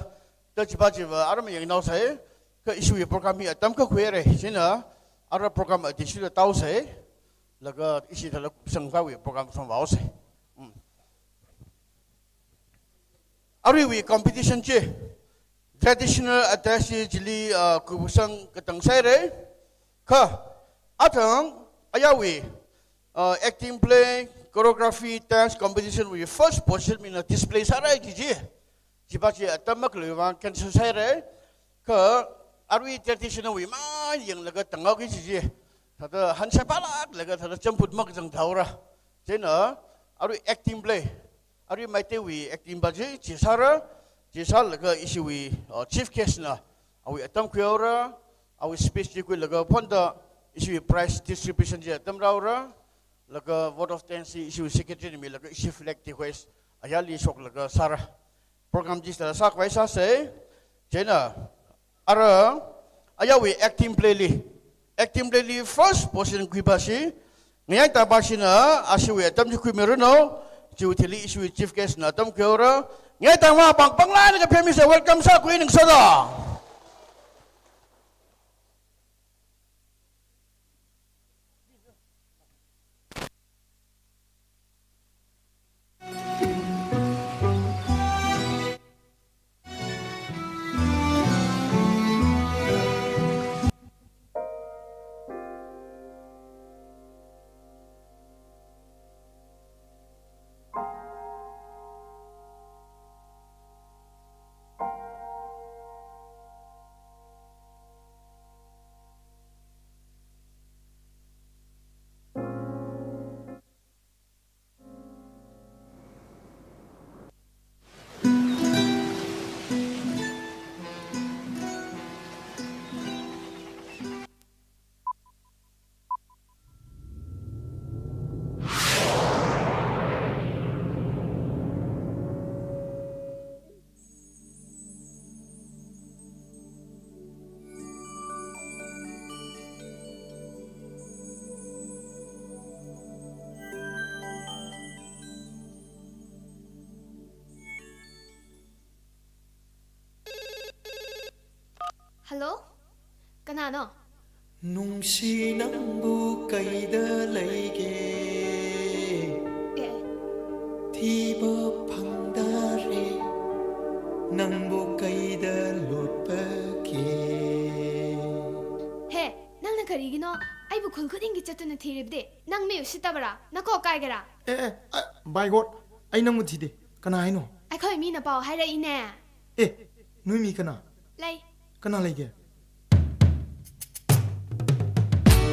Da chiva chiva arui mayangnaosei. Kha ishiwui program hi atam kakhui haira. Chieina arui program adishida taosei. Laga ishi thala kupsang kawui program samphanghaosei. Mm. Aruiwui competition chi traditional attire chili, ah, kupsang katang sāhaira. Kha athang ayāwui, ah, acting play, choreography, dance competition wui first position mina display sāra kaji chi. Chiva chi atam makhaleiwui vang cancel sāhaira. Kha arui traditional wui mā yanglaga tanghaoki kaji chi. Thāda hansai phālāklaga thāda champut makazang thaora. Chieina arui acting play. Arui Meiteiwui acting va chi, chi sāra, chi sālaga ishiwui, uh, chief guest na, awui atam khuihaora, awui speech chi khuilaga phonda ishiwui prize distribution chi atam rāhaora, laga vote of thanks chi ishiwui secretary na milaga ishi flag chi hoist ayāli shoklaga sāra. Program chi sāda sākhavai sāsei, chieina, ara, ayāwui acting play li, acting play li first position khuipa chi, Ngayai Tangvashina, ashiwui atam chi khuimiranu, chiwui thili ishiwui chief guest na atam khuihaora. Ngayai Tangva pāng pānglaga phemmisei, welcome sākhui ningsāda. Hello? ꯀꯅꯥꯅꯣ? ꯅꯨꯡꯁꯤ ꯅꯪꯕꯨ ꯀꯩꯗ ꯂꯩꯒꯦ? ꯑꯦ꯫ ꯊꯤꯕ ꯐꯪꯗꯔꯦ, ꯅꯪꯕꯨ ꯀꯩꯗ ꯂꯣꯠꯄꯒꯦ? ꯍꯦ, ꯅꯪꯅ ꯀꯔꯤꯒꯤꯅꯣ ꯑꯩꯕꯨ ꯈꯨꯜ ꯈꯨꯗꯤꯡꯒꯤ ꯆꯠꯇꯨꯅ ꯊꯤꯔꯤꯕꯗꯤ? ꯅꯪ ꯃꯤ ꯎꯁꯤꯠꯇꯕꯔꯥ? ꯅꯀꯣꯛ ꯀꯥꯏꯒꯦꯔꯥ? ꯑꯦ, ꯑꯦ, ꯑ, by God, ꯑꯩ ꯅꯪꯕꯨ ꯊꯤꯗꯦ꯫ ꯀꯅꯥ ꯍꯥꯏꯅꯣ? ꯑꯩꯈꯣꯏ ꯃꯤꯅ ꯄꯥꯎ ꯍꯥꯏꯔꯛꯏꯅꯦ꯫ ꯑꯦ, ꯅꯣꯏ ꯃꯤ ꯀꯅꯥ? ꯂꯩ꯫ ꯀꯅꯥ ꯂꯩꯒꯦ?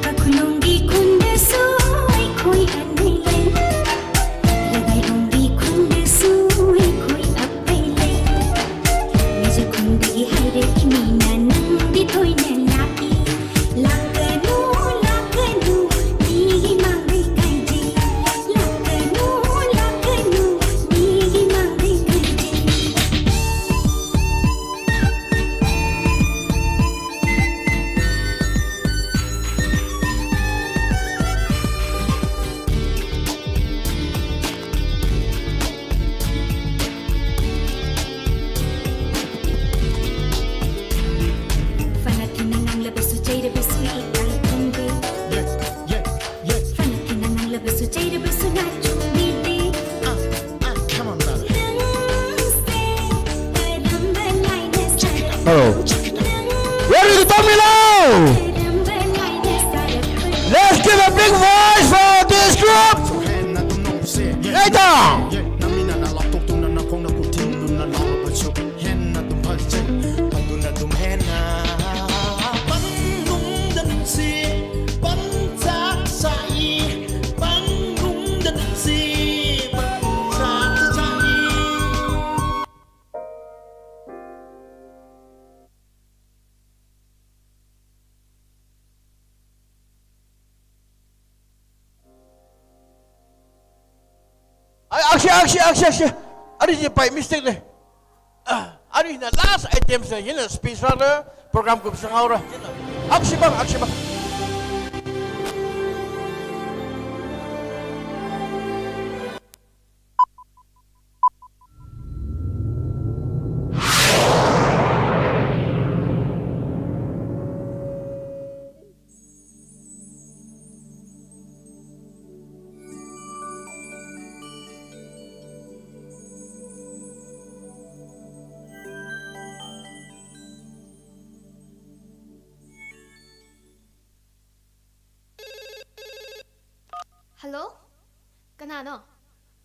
ꯀꯥꯈꯨꯂꯨꯡꯒꯤ ꯈꯨꯟꯗꯁꯨ ꯑꯩꯈꯣꯏ ꯑꯅꯤ ꯂꯩ꯫ Ready to talk me loud? Let's give a big voice for this group. Hey, down. Ai, aksi, aksi, aksi, aksi. Ari hi by mistake ne. Ah, ari hina last item se, hina speech rāra, program kupsang haora. Aksi bang, aksi bang. Hello? Kanano?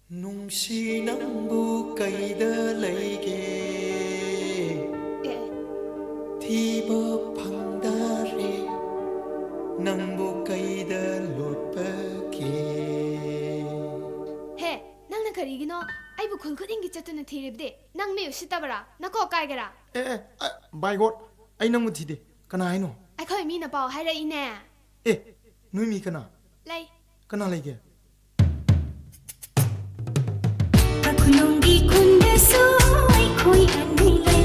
Nungshi, nangbu kaida leige? Eh. Thiba phangdare, nangbu kaida lotpake? He, nangna karigino aibu khul khudingki chattuna thiribde? Nang mi ushittabara? Nako kaikara? Eh, eh, ah, by God, ai nangbu thide. Kana haino? Aikhoi mina pao haira ine. Eh, nui mi kana? Lei. Kana leige? Akhulungki khundasu aikhoi anui lei.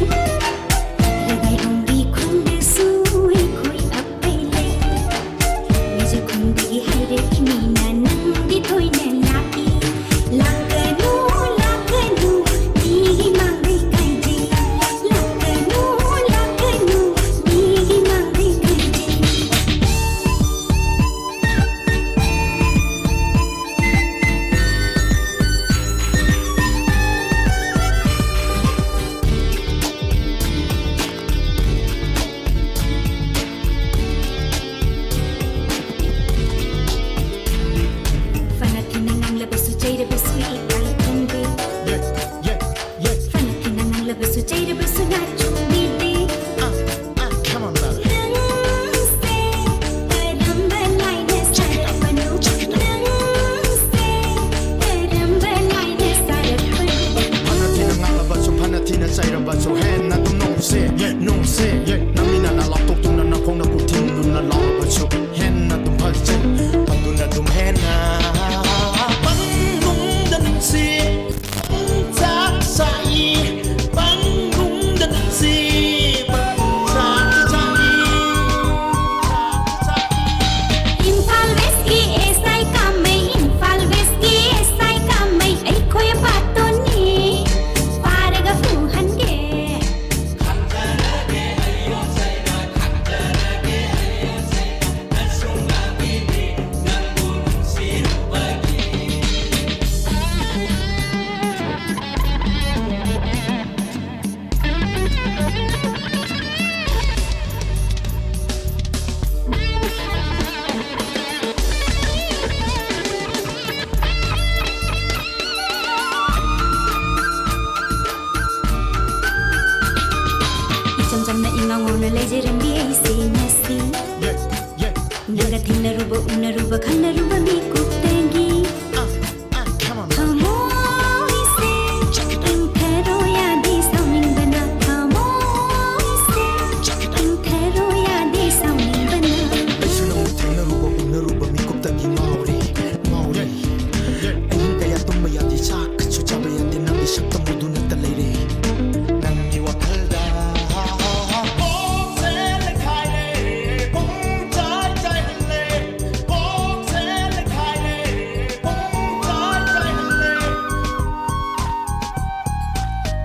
Ragailungki khundasu aikhoi apai lei. Mize khundagi haira mina nangdi thoina lai. Lakanu, lakanu, migimang dei kaji. Lakanu, lakanu, migimang dei kaji. Fanathina nganglāpasu, cheirapasu, ikai kongbe. Yeah, yeah, yeah. Fanathina nganglāpasu, cheirapasu, ngachungbide. Ah, ah, come on, brother. Nangse, karamba laina sārapanu? Nangse, karamba laina sārapanu? Fanathina nganglāpasu, fanathina cheirapasu, hena tum nungse, yeah, nungse, yeah. Nang mina nalak toktung, nana khongna kuthing, nana lapasu. Hena tum phazei, phatuna tum hena. Pangungda nungse, pangchak sai, pangungda nungse, pangchak sai. Imphal West ki S I kamei, Imphal West ki S I kamei, aikhoi apatoni, phālaga fuhange. Icham chamna inga ngona leizerem bi eise ngasi. Yes, yes, yes. Nanga thingnaruba, unaruba, khangnaruba mikup tenggi. Ah, ah, come on. Thamoise, check it out. Tingthei roya de saoningbana. Thamoise, check it out. Tingthei roya de saoningbana. Aishuna thingnaruba, unaruba mikup tenggi ngauri, ngauri. Ain kaya tumba yadi, chak kachu chaba yadi, nangli shaktam uduna ta leire. Nangli wakhalda.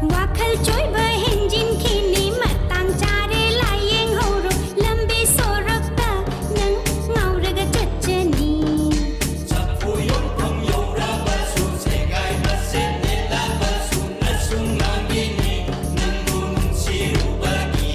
Wakhal choiba henjin khili matang chāre, layeng haoro, lambi sorokta nang ngaoraga chachani. Chapuyong pang yoraba su, segai masen nela ba su, nasung langini, nangbu nungsiruba ki.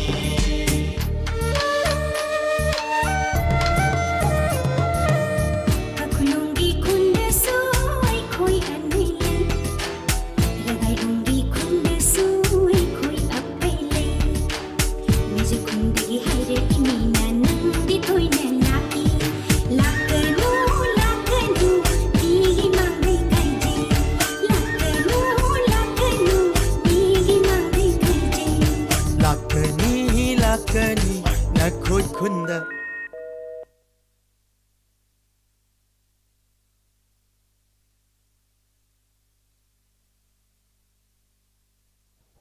da.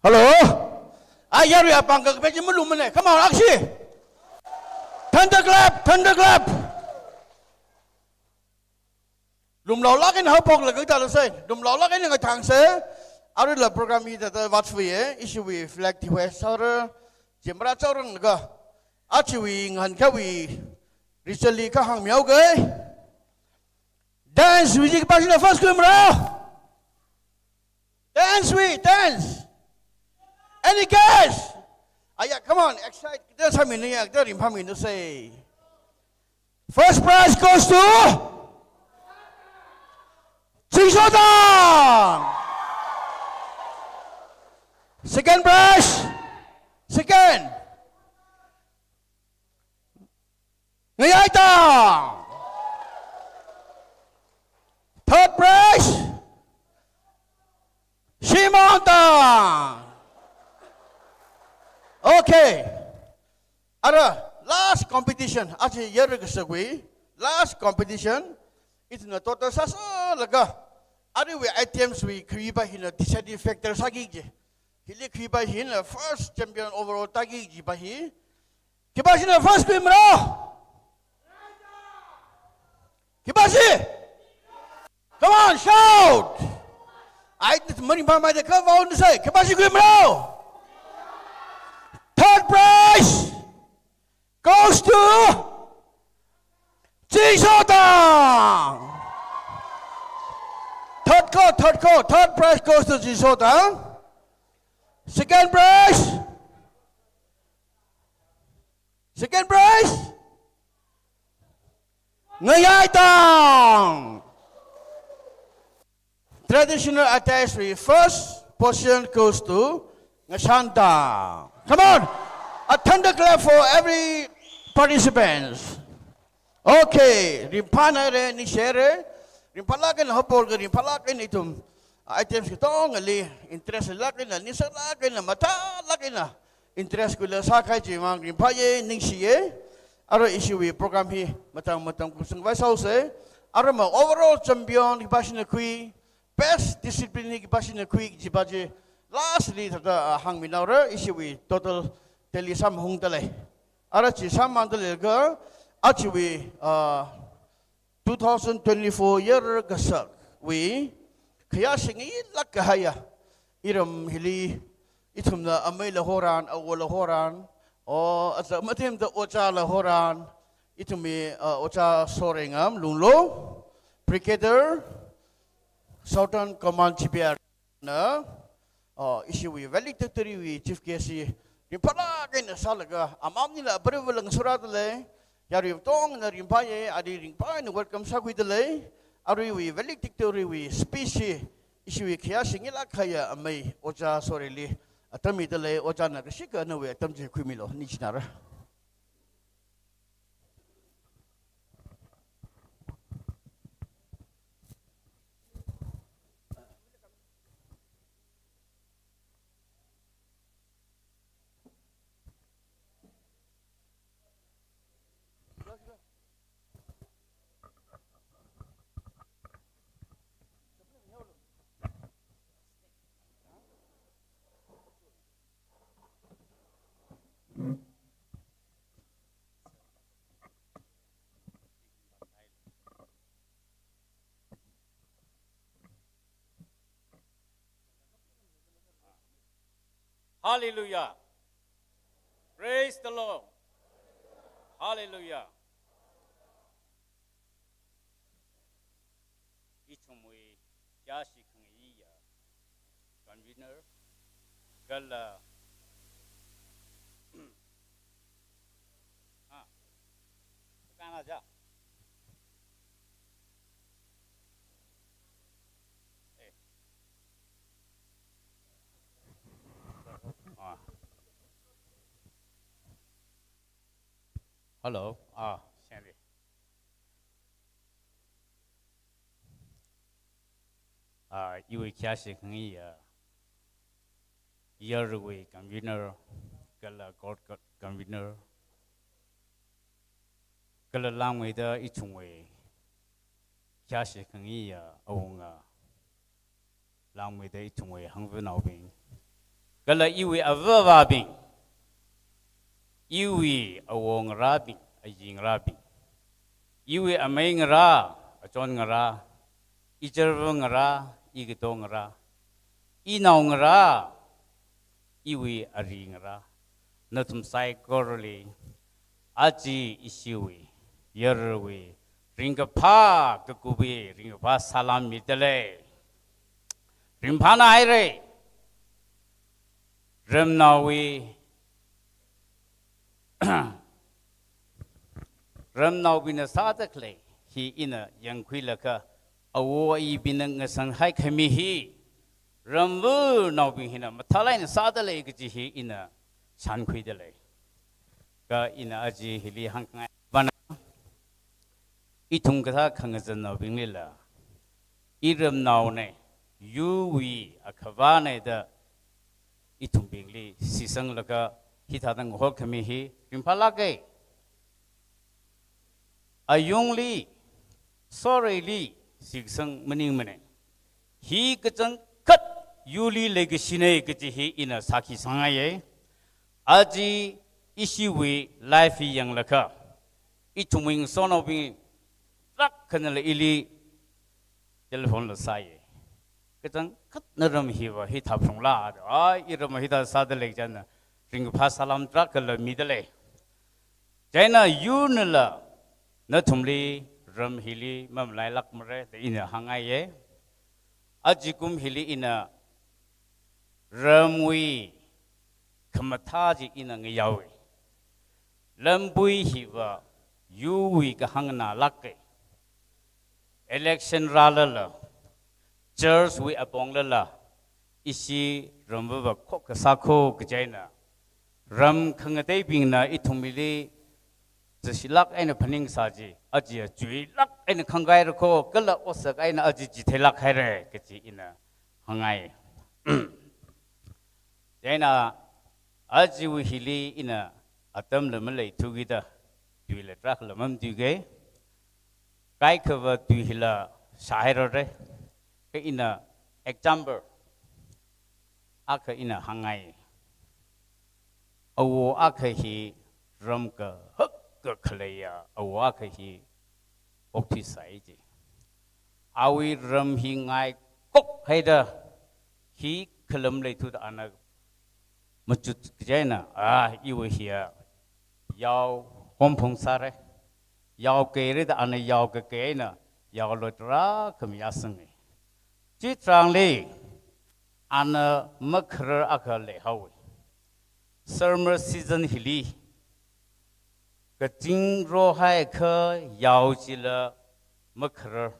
Hello? Ai, yarui apāng kakapei chi malungmana. Come on, akshi. Thunder clap, thunder clap. Lumlaolāk eina haophoklaga tālasai. Lumlaolāk eina ngathāngsei. Aruila program hi thāda vāthuiya. Ishiwui flag thihoisāra. Chimra chaorang laga. Achiwui ngahānkāwui result li kahāng mihaoga. Dance wui chi khipāshina first khuimara? Dance wui, dance. Any guess? Aya, come on, excite. Dance sāmina ya, dance ringphāmina sai. First prize goes to Chingsotang. Second prize. Second. Ngayaitang. Third prize, Shimangtang. Okay. Ara, last competition, aja yar kasakwui, last competition, ithumna total sāsālaga, aruiwui items wui khipā hina deciding factor sāki kaji. Hili khipā hina first champion overall tāki kaji pa hi. Khipāshina first khuimara? Khipāshi? Come on, shout! Ai, maringphāmeida kha vāunasai. Khipāshi khuimara? Third prize goes to Chingsotang. Third ko, third ko, third prize goes to Chingsotang. Second prize. Second prize, Ngayaitang. Traditional attire wui first position goes to Ngashantang. Come on, a thunder clap for every participants. Okay, ringphānāra, ningshira. Ringphālāk eina haophokla, ringphālāk eina ithum items katongali interest lāk eina, ningsālāk eina, mathālāk eina interest khuila sākahai chimang ringphāya, ningshiya. Arui ishiwui program hi matang matang kusang vai sāusai. Arui ma overall champion khipāshina khui, best discipline hi khipāshina khui kaji pa chi lastly thāda, ah, hāngminaora, ishiwui total tally sāmahungda lei. Ara chi sāmada leilaga, achiwui, ah, two thousand twenty-four year kasakwui khayāshingilāk kahaiya iram hili, ithumna ameila horan, awola horan, o, aza matimda ojāla horan, ithumwui, ah, Ojā Sorengam Lunglo, Brigadier, Southern Command G P R na, ah, ishiwui valedictory wui chief guest hi ringphālāk eina sālaga, amamnila apreiva lang sura da lei, yarui katongna ringphāya, ari ringphā eina welcome sākhuida lei, aruiwui valedictory wui speech hi ishiwui khayāshingilāk kahaiya amei Ojā Soreli atam mida lei, Ojāna kashikha nawui atam chi khuimilo, ningshināra. Hallelujah. Praise the Lord. Hallelujah. Ithumwui khayāshi khangaiya convener kala, ah, kakana ja. Eh. Ah. Hello. Ah, Sandy. Ah, iwui khayāshi khangai, ah, yarui convener, kala court co-, convener, Kala langmeida ithumwui khayāshi khangayi awunga, langmeida ithumwui hangvanaobing, kala iwui avāvabing, iwui awo ngarābing, ayi ngarābing, iwui amei ngarā, achon ngarā, ichārva ngarā, ikato ngarā, inao ngarā, iwui ari ngarā, nathum saikorali aja ishiwui yararwui ringkaphā, kakupwui ringkaphā salam midalei. Ringphāna haira. Ramnaowui, ramnaobingna sāda khalei hi ina yangkhuilaga, awo ayibingna ngasānhai khami hi ramvanaobing hina mathālāk eina sādalei kaji hi ina shānkhuidalei. Kha ina aja hili hāngkhangai vana, ithum kathā khangazannaobinglila, iramnaona, yurwui akhavāna da ithumbingli shitsanglaga hithāda ngahotkhami hi ringphālāka. Ayungli, soreili shitsang maningmana. Hi kachangkhat yurli leikashina kaji hi ina sākhi sāngaiya. Aja ishiwui live hi yanglaga, ithumwui ngasotnaobing tarākhanala ili telephone la sāya. Kachangkhatna ram hiva hithā phalungla da, ai, iram hithā sādalei chieina ringkaphā salam tarākhala midalei. Chieina yurnala nathumli ram hili mamalailākmara da ina hāngngaiya. Ajakum hili ina ramwui khamathā chi ina ngayaowa. Lambui hiva yurwui kahāngngalāka. Election rālala, church wui aponglala, ishi ramvava khokkha sākho kaji eina, ram khangateibingna ithumli zashilāk eina phaningsā chi, aja chuilāk eina khangkāhaira kho, kala otsak eina aja chitheilāk haira kaji ina hāngngai. Chieina ajawui hili ina atamla maleithukida, tuila tarākhala mamatuika. Kaikhava tui hila shāhairara. Kha ina example akha ina hāngngai. Awo akha hi ram kahak kakhaleiya awo akha hi okthuisai ji. Awui ram hi ngaikokhaida, khikhala maleithuda ana machut kaji eina, ah, iwui hiya yao homphung sāra. Yao keira da ana yao kakei eina yaoloi tarākha mayāsanga. Chitharanli ana makharar akha leihaowa. Summer season hili kaching rohaiakha yao chila makharar,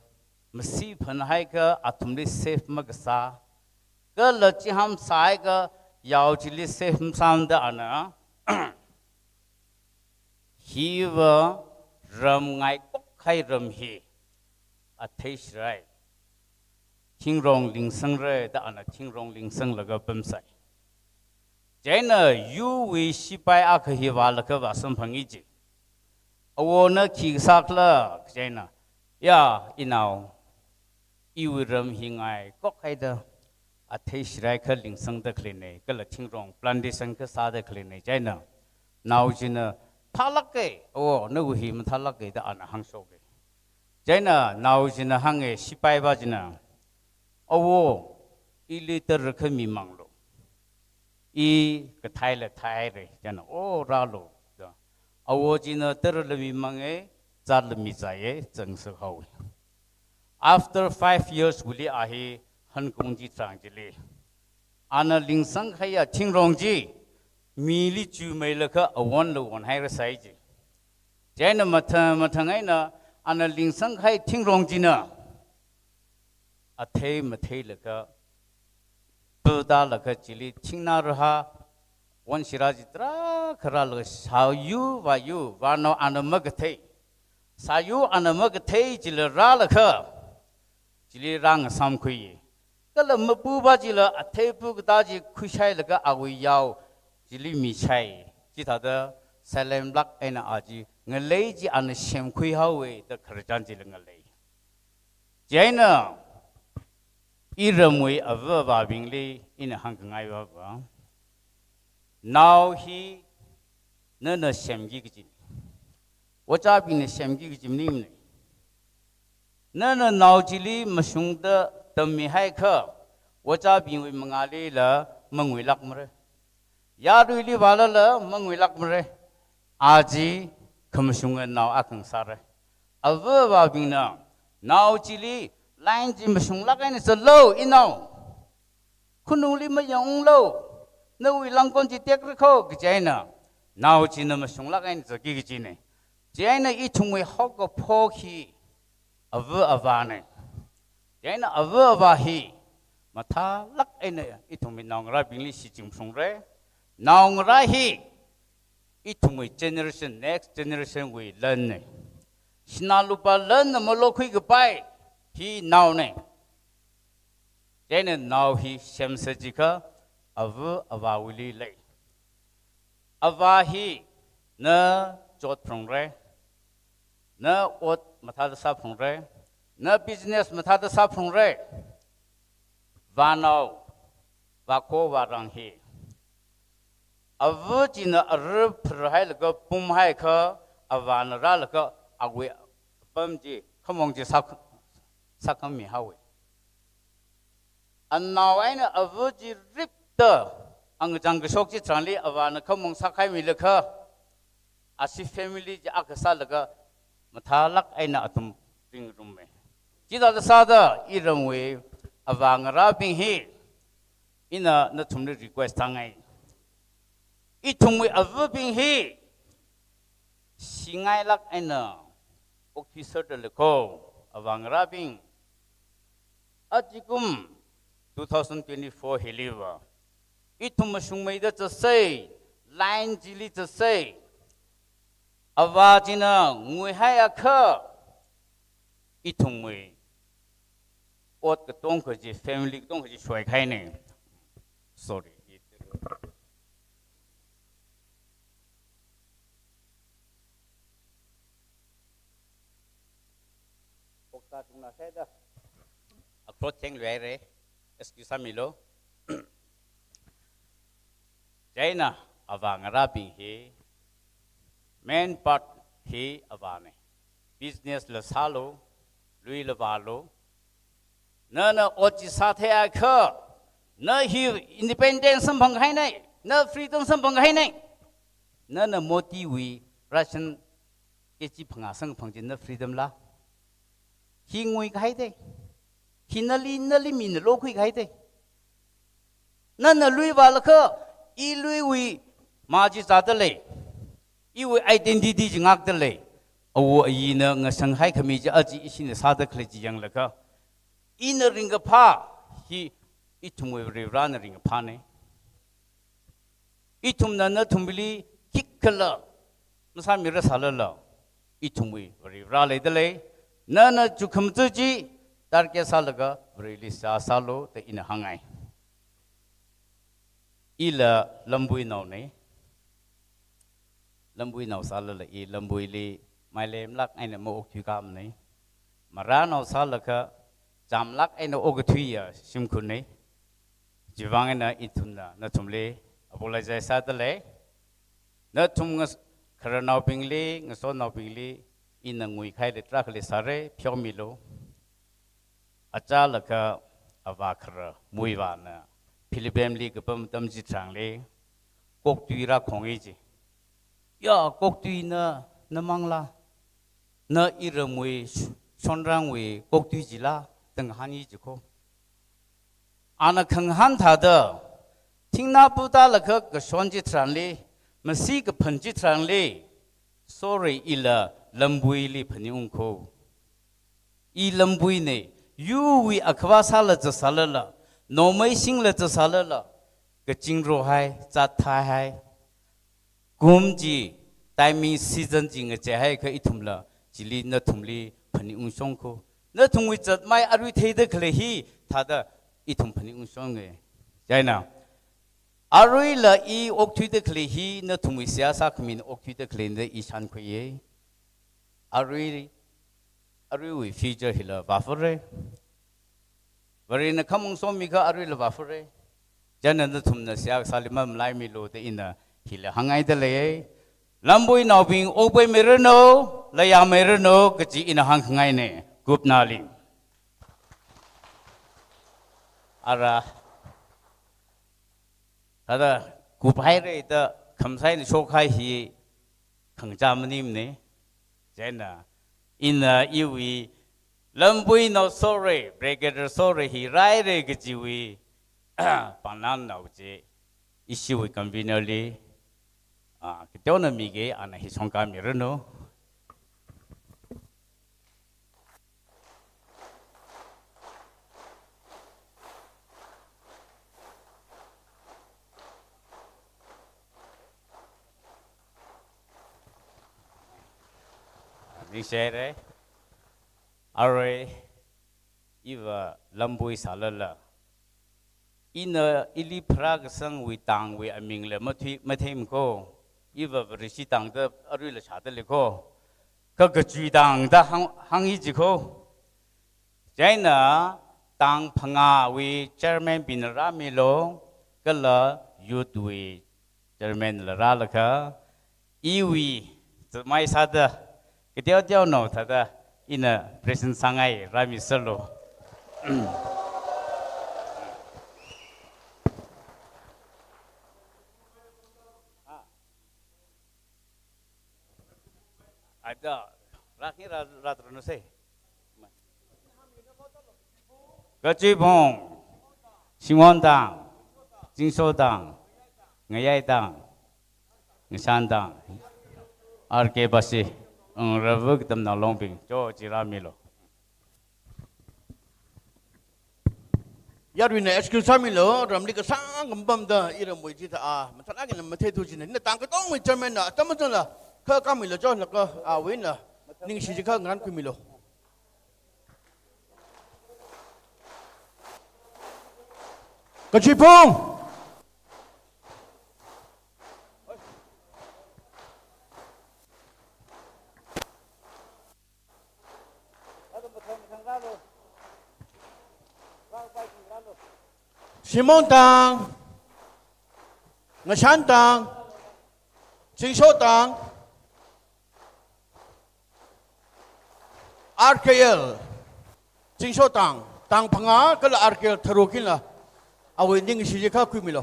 masi phanhaiakha athumli safe makasā, kala chiham sāhaiakha yao chili safe masāmada ana hiva ram ngaikokhai ram hi athei shirai, thingrong lingsangra da ana thingrong lingsanglaga pamsai. Chieina yurwui shipai akha hi vālaga vāsamphanga ji. Awona khi sākhala kaji eina, ya, inao, iwui ram hi ngaikokhaida athei shiraiakha lingsangda khaleina, kala thingrong plantation akha sāda khaleina. Chieina nao china, phālāka, awo, nawui hi mathālāka da ana hāngshoka. Chieina nao china hānga, shipaipā china, awo, ili tara akha mimanglu. I kathaila thaihaira, chieina, o, rālu da. Awo china tarala mimanga, zatla mizāya, zangsak haowa. After five years wuli a hi hankung chitharan chili, ana lingsangkahaiya thingrong chi mili chumeilaga awonla wonhairasai ji. Chieina mathang mathang eina ana lingsangkahai thingrong china athei matheilaga, pudalaga chili thingnā rahā, won shirā chi tarākha rālaga sāyu vāyu, vānao ana makathei, sāyu ana makathei chila rālaga, chili rāngasāmkhuiya. Kala mapupā chila athei pu katā chi khuishailaga awui yao chili mishai. Chithāda Salem lāk eina aja ngalei chi ana semkhui haowa da khararchan chila ngalei. Chieina iramwui ava avābingli ina hāngkhangai vava, nao hi nana semki kaji, ojābingna semki kaji maningmana. Nana nao chili mashungda tammi haikha, ojābingwui mangālila manguilākmara. Yaruili vālala manguilākmara. Aja khamashunga nao akha ngasāra. Ava avābingna nao chili line chi mashunglāk eina zatlu, inao. Khanungli mayangunglu, nawui langkon chi tekra kho kaji eina, nao china mashunglāk eina zatki kajina. Chieina ithumwui haokaphok hi ava avāna. Chieina ava avā hi mathālāk eina ithumwui naongarābingli shichinphungra. Naongarā hi ithumwui generation, next generation wui lanna. Sinā lupā lanna malokhui kapai hi naona. Chieina nao hi semsa jiakha ava avāwuili lei. Avā hi na chotphungra, na ot mathāda sāphungra, na business mathāda sāphungra. Vānao, vākho vārang hi ava china ara phar hailaga pum haikha, avāna rālaga awui apam chi, khamong chi sā, sākhami haowa. Anao eina ava chi ripda angachang kashok chitharanli avāna khamong sākhaimilakha, ashi family chi akha sālaga mathālāk eina athum ringrumma. Chithāda sāda iramwui avāngarābing hi ina nathumli request sāngai. Ithumwui avabing hi singailāk eina okthuiserda lei kho, avāngarābing. Ajikum two thousand twenty-four hiliva ithum mashungmeida zatsa, line chili zatsa. Avā china nguihaiakha ithumwui ot katonga chi, family katonga chi shoikahaina. Sorry. Okta tungna saida. Akrot thengluihaira. Excuse sāmilu. Chieina avāngarābing hi main part hi avāna. Business la sālu, luila vālu. Nana ot chi sātheiakha, na hi independence samphangkahaina, na freedom samphangkahaina. Nana Modi wui ration kg phangā samkaphang chi na freedom la? Hi nguikahaida. Hi nali, nali mina lokhuikahaida. Nana lui vālaga, i luiwui mā chi zāda lei, iwui identity chi ngākda lei. Awo ayina ngasang haikhami chi aja ishina sāda khalei chi yanglaga, ina ringkaphā hi ithumwui Varivarāna ringkaphāna. Ithumna nathumbingli khikhala masāmira sālala, ithumwui Varivarā leida lei. Nana chukkhamaja chi target sālaga Vareli seihā sālu da ina hāngngai. Ila Lambuinaona. Lambuinao sālala i Lambuili mailemlāk eina maokthuikāmana. Marānao sālaga chamlāk eina okathuiya shimkhurna. Chivang eina ithumna nathumli apologize sāda lei. Nathum ngas-, khararnaobingli, ngasotnaobingli ina nguikhaili tarākhali sāra, pheomilu. Achālakha avā khara Muivahna Philippines li kapam atam chitharanli koktui rākhonga ji. Ya, koktui na, namangla? Na iramwui, shonrangwui koktui jila? Da ngahāna ji kho. Ana khangahān thāda, thingnā putālakha kashon chitharanli, masi kaphan chitharanli, sorry, ila Lambuili phaningungkho. I Lambuina, yuwui akhavā sāla zatsālala, nomei singla zatsālala, kaching rohai, zat thaihai. Kum chi, timing season chi ngacheihaiakha ithumla, chili nathumli phaningungshongkho. Nathumwui zatmai arui theida khalei hi, thāda ithum phaningungshonga. Chieina, Aruila i okthuida khalei hi nathumwui seihā sākhamina okthuida khaleina da i shānkhuiya. Arui, aruiwui future hila vāfare. Varena khamong somikha aruila vāfare. Chieina nathumna seihā kasāli mamalaimilu da ina hila hāngngaida leiya. Lambuinaobing okpaimiranu, layāmiranu kaji ina hāngkhangaina, kupnali. Ara, thāda kuphaira da khamsai eina shokhai hi khangachā maningmana. Chieina ina iwui Lambuinao Sore, Brigadier Sore hi raira kajiwui pāngnaonao chi ishiwui convener li, ah, kateona miki, ana hi chongkamiranu. Ningshihaira. Arui iva Lambui sālala, ina ili pharākasangwui tangwui amingla mathui, matheimana ko. Iva Vareshi tangda aruila shāda lei ko. Kha kachui tangda hāng, hāngi ji ko. Chieina tang phangāwui chairman bingna rāmilu, kala youth wui chairman la rālaga, iwui zimai sāda, kateoteonao thāda ina present sāngai, rāmiserlu. Ada, rāki rā, rātranusei. Kachuiphung, Shingwon tang, Chingsho tang, Ngayai tang, Ngashan tang, R K Basi, Reverend Katamnao Longbing, cho chi rāmilu. Yaruina excuse sāmilu, ramli kasāng kampamda iramwui chithā, mathālāk eina matheithu jina, ina tang katongwui chairman na, atam mazangla, kha kāmilu cho, laga, awuina, ningshi jiakha ngarankhuimilu. Kachuiphung! Shingwon tang, Ngashan tang, Chingsho tang, R K L, Chingsho tang, tang phangā kala R K L tharuk eina, awui ningshi jiakha khuimilu.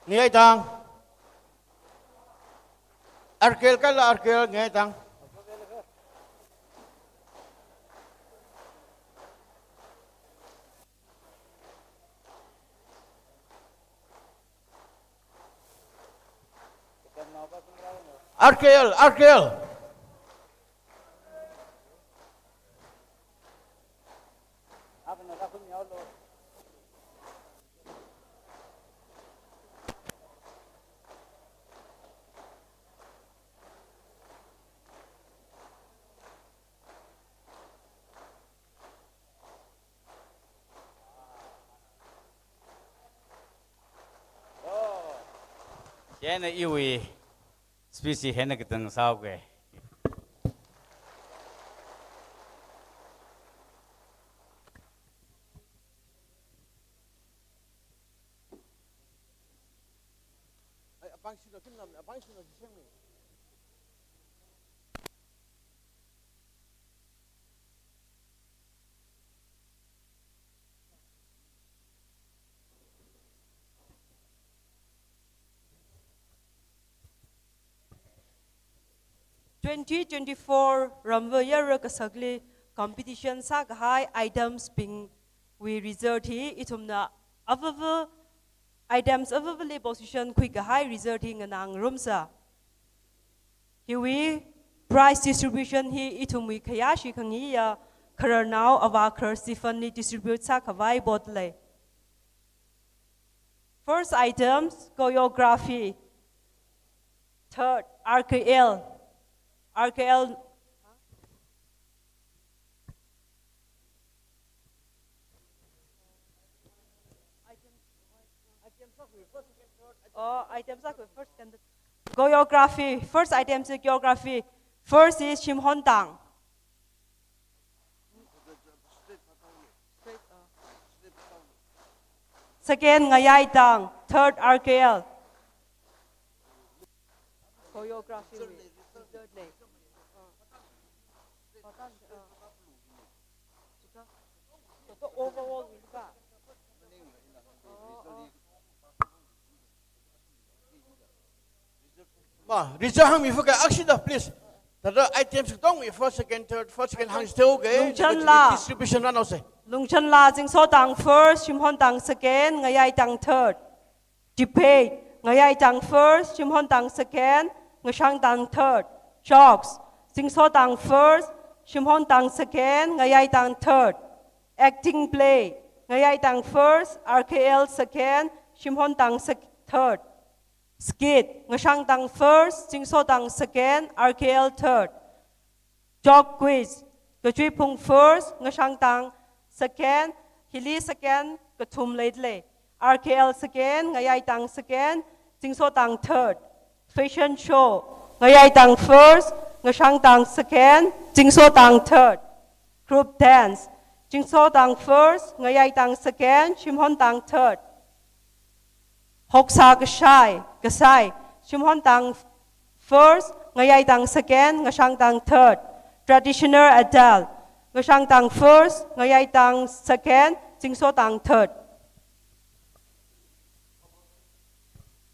Ngayai tang. R K L kala R K L Ngayai tang. R K L, R K L. Chieina iwui speech hi hieina katang sāuke. Twenty twenty-four Ramvā Yara Kasakli competition sākahai items bingwui result hi ithumna avāva items avāvali position khuikahai result hi nganāngarumsa. Hiwui prize distribution hi ithumwui khayāshi khangayiya khararnao Avākharar Stephen li distribute sākhavai board lei. First items, choreography. Third, R K L. R K L. Oh, item sākhui first, second. Choreography, first item chi choreography. First is Shimhontang. Second, Ngayaitang. Third, R K L. Choreography wui result ne. Overall wui ka. Ma, result hāngmi faka action da, please. Thāda items katongwui first, second, third, first, second hāngsi theiuke. Lungchanla. Distribution rānaose. Lungchanla, Zingsotang first, Shimhontang second, Ngayaitang third. Debate, Ngayaitang first, Shimhontang second, Ngashangtang third. Jokes, Zingsotang first, Shimhontang second, Ngayaitang third. Acting play, Ngayaitang first, R K L second, Shimhontang sec-, third. Skit, Ngashangtang first, Zingsotang second, R K L third. Joke quiz, Kachuiphung first, Ngashangtang second, hili second kathum leidalei. R K L second, Ngayaitang second, Zingsotang third. Fashion show, Ngayaitang first, Ngashangtang second, Zingsotang third. Group dance, Zingsotang first, Ngayaitang second, Shimhontang third. Hoksa kashai, kasai, Shimhontang first, Ngayaitang second, Ngashangtang third. Traditional attire, Ngashangtang first, Ngayaitang second, Zingsotang third.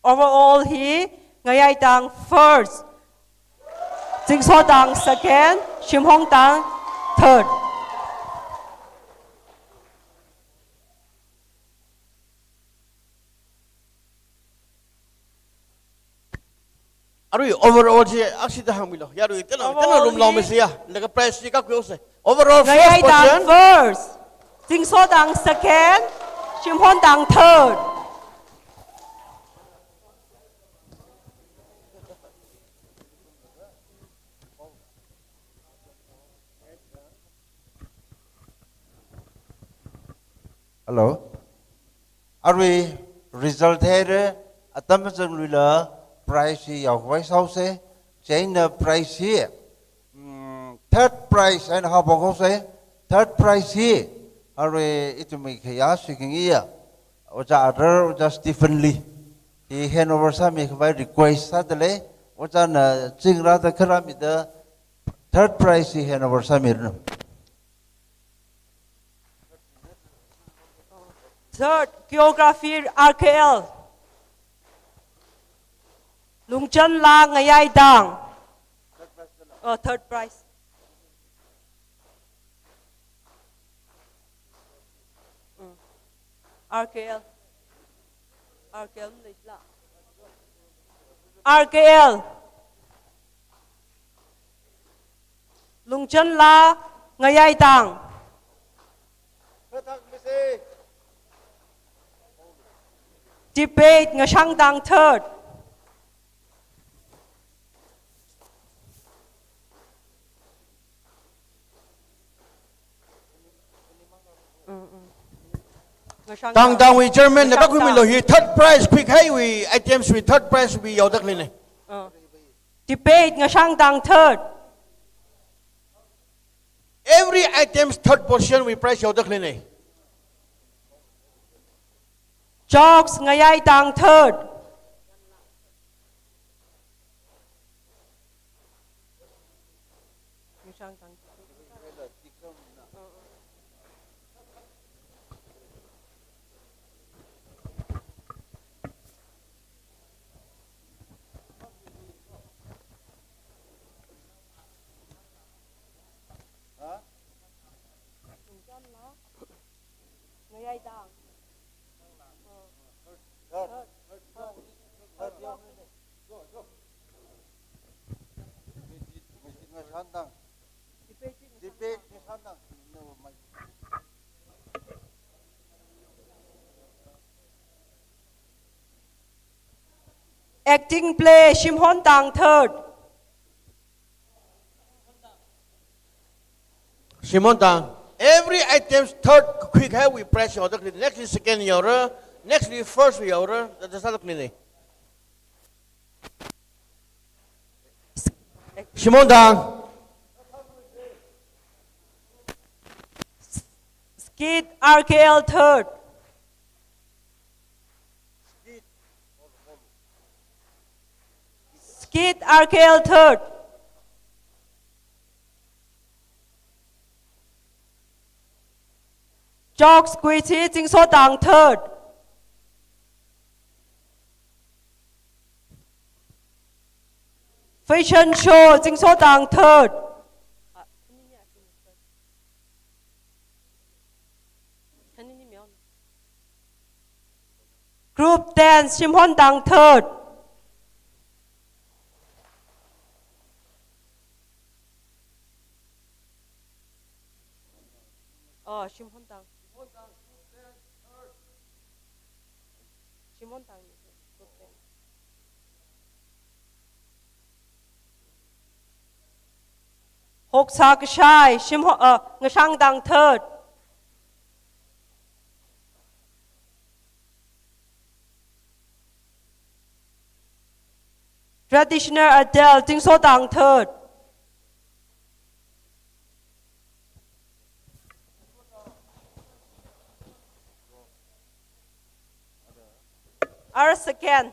Overall hi Ngayaitang first, Zingsotang second, Shimhontang third. Arui overall chi aksida hāngmilo. Yarui tena, overall tena lumlao hi misi ya. Laga prize chi kakhui haose. Overall first Ngayaitang position. First, Zingsotang second, Shimhontang third. Hello. Arui result haira, atam changluila prize hi yaokhavai sāhaose, chieina prize hi, mm, third prize eina haophok haose, third prize hi, arui ithumwui khayā shikhing iya, Ojā Adar, Ojā Stephen Lee, hi handover sāmikhavai request sādalei, ojāna chingrāda kharāmida, third prize hi handover sāmiranu. Third, choreography R K L. Lungchanla Ngayaitang. Oh, third prize. Mm. R K L. R K L leila. R K L. Lungchanla Ngayaitang. Debate Ngashangtang third. Mm, mm. Ngashangtang. Tangtangwui chairman na, Ngashangtang, kakhuimilo hi third prize khuikahaiwui items wui third prize wui yaoda khaleina. Oh. Debate Ngashangtang third. Every items third position wui prize yaoda khaleina. Jokes Ngayaitang third. Acting play, Shimhontang third. Shimhontang. Every item third khuikahaiwui prize yaoda khalei. Next is second yaora. Next wui first wui yaora, the, the Sadak Lini. Shimon Tang. Skit R K L third. Skit R K L third. Jokes Kuichi Chingso Tang third. Fashion show Chingso Tang third. Group dance Shimhon Tang third. Oh, Shimhon Tang. Shimhon Tang. Hoksa Kashai, Shimhon, uh, Ngashang Tang third. Traditional Adele, Chingso Tang third. R second.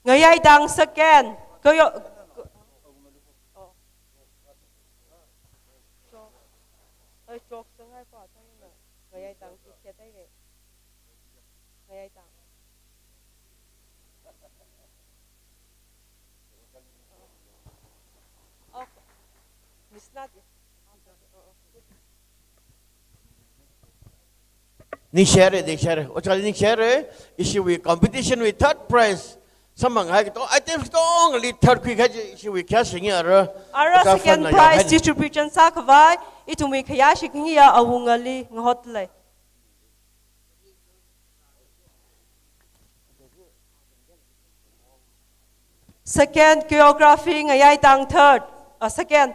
Ngayai Tang second. Kayo, oh. Ai, chok sangai pa, tang na. Ngayai Tang ki kya tai re. Ngayai Tang. Oh. Miss Nadia. Ningshire, ningshire. Ojali ningshire. Ishiwui competition wui third prize. Samang hai kito, items tongli third khui kaji ishiwui kya singi ara. Ara second prize distribution sākhavai, ithumwui khayā shikngi ya awungali ngahot lei. Second choreography Ngayai Tang third. Uh, second.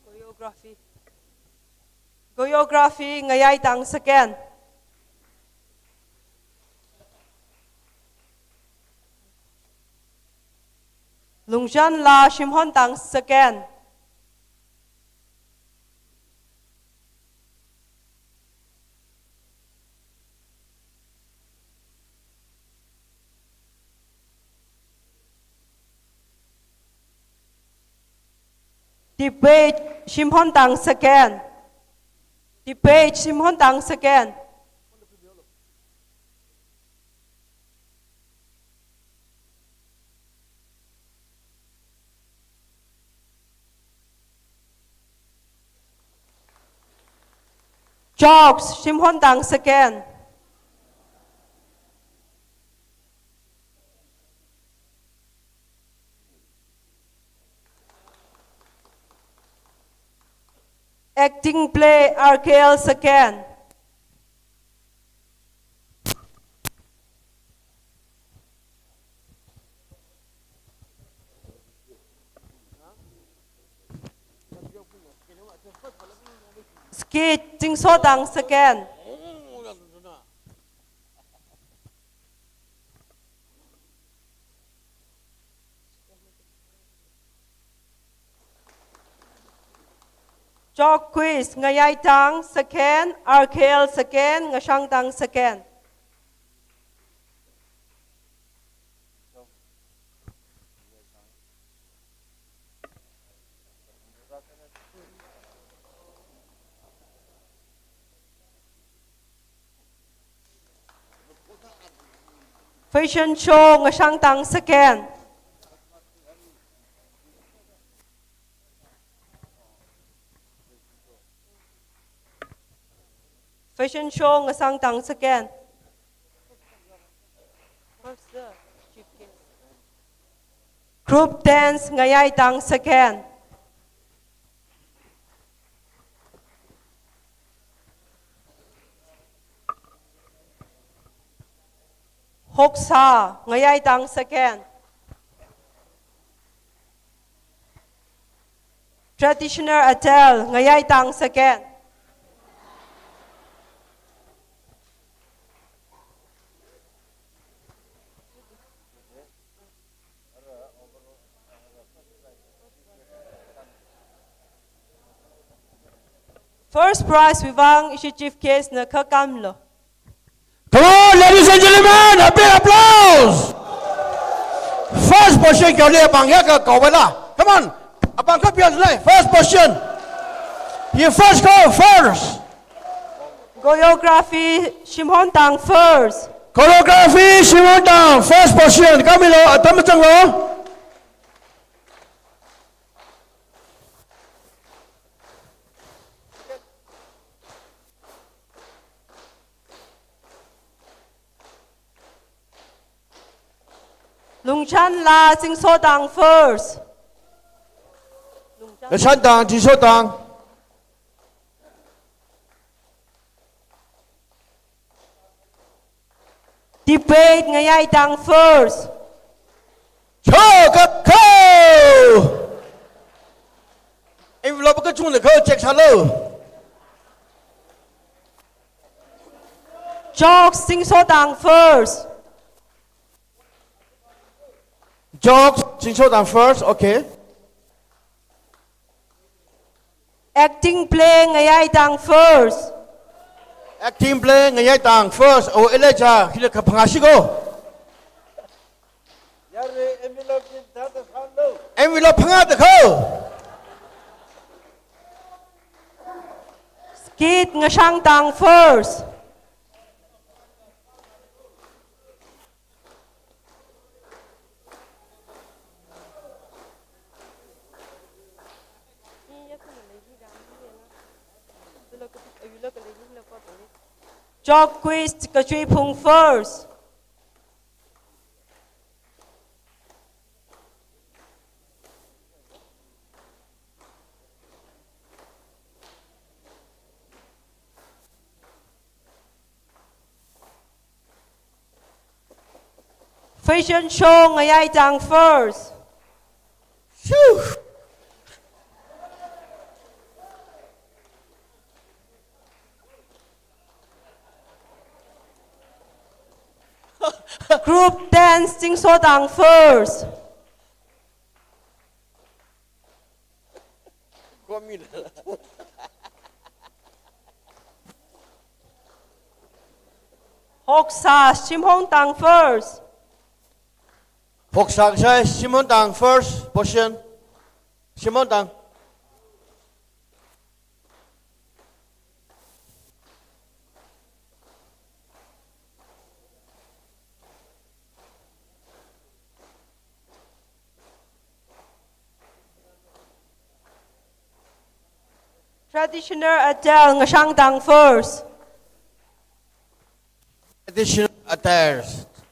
Choreography. Choreography Ngayai Tang second. Lungzan la Shimhon Tang second. Debate Shimhon Tang second. Debate Shimhon Tang second. Jokes Shimhon Tang second. Acting play R K L second. Skit Chingso Tang second. Joke quiz, Ngayai Tang second, R K L second, Ngashang Tang second. Fashion show, Ngashang Tang second. Fashion show ngasang tang second. Group dance ngayai tang second. Hoksa ngayai tang second. Traditional attire ngayai tang second. First prize wui vang ishi chief guest na khakamlo. Come on, ladies and gentlemen, a big applause. First position kya le bang ya ka kawala. Come on, abang ka pian le. First position. Ye first go first. Choreography Shimon tang first. Choreography Shimon tang first position. Kamilo atam chang lo. Lungchan la Chingso tang first. Lungchan tang, Chingso tang. Debate ngayai tang first. Cho ka ko. Envelope ka chung le ko check salo. Jokes Chingso tang first. Jokes Chingso tang first, okay. Acting play ngayai tang first. Acting play ngayai tang first. O Elijah, hila ka phanga shiko. Yare envelope din thada salo. Envelope phanga da ko. Skit ngasang tang first. Joke quiz Kachuiphung first. Fashion show ngayai tang first. Shoo! Group dance Chingso tang first. Hoksa Shimon tang first. Hoksa kasai Shimon tang first position. Shimon tang. Traditional attire ngasang tang first. Traditional attire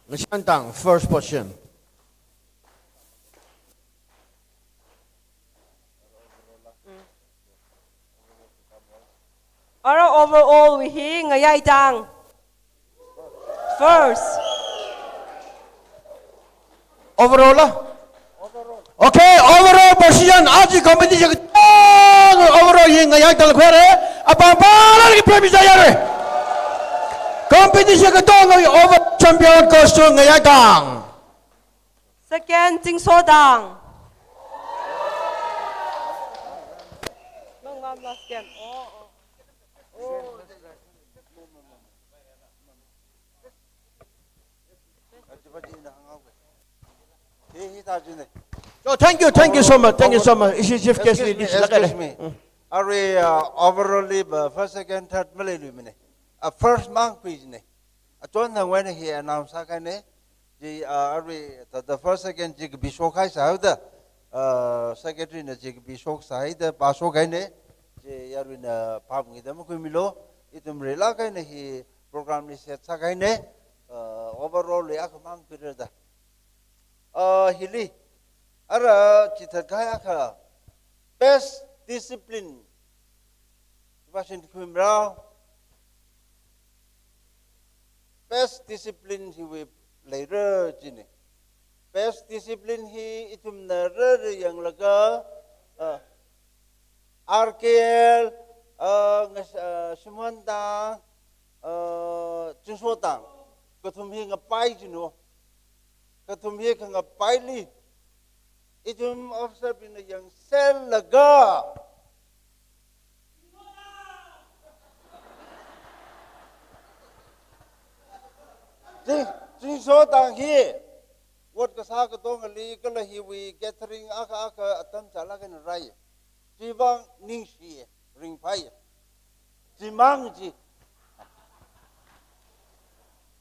ngasang tang first position. Ara overall wui hi ngayai tang first. Overall la? Okay, overall position aja competition katong overall hi ngayai tang khuire. Apam pala ki premi jayare. Competition katong overall champion costume ngayai tang. Second Chingso tang. Mangam last game. Oh, oh. So thank you, thank you so much, thank you so much. Ishi chief guest li, excuse me, excuse me. Arui, uh, overall li ba first, second, third maleiluimane. Uh, first mang quiz ne. Achon thangwui eina hi announce sākahaine. Chi, uh, arui the, the first, second chi kapi shokhai sāhaoda, uh, secretary na chi kapi shoksāhaida pāshokkahaine. Chi yaruina phap ngida makhuimilu. ithum rilāk eina hi program li set sākahaina, uh, overall li akhamang pira da. Uh, hili, ara chithatkahai akha, best discipline. Passion khumrao. Best discipline hiwui leira jina. Best discipline hi ithumna rāra yanglaga, ah, R K L, ah, ngas-, ah, Shimhondang, ah, Chingsotang. Kathum hi ngapai jinu. Kathum hi khangapaili ithum officer bingna yangserlaga, Ching-, Chingsotang hi, ot kasā katongali kala hiwui gathering akha akha atam chālāk eina rai. Chivang ningshi, ringphai. Chimang chi.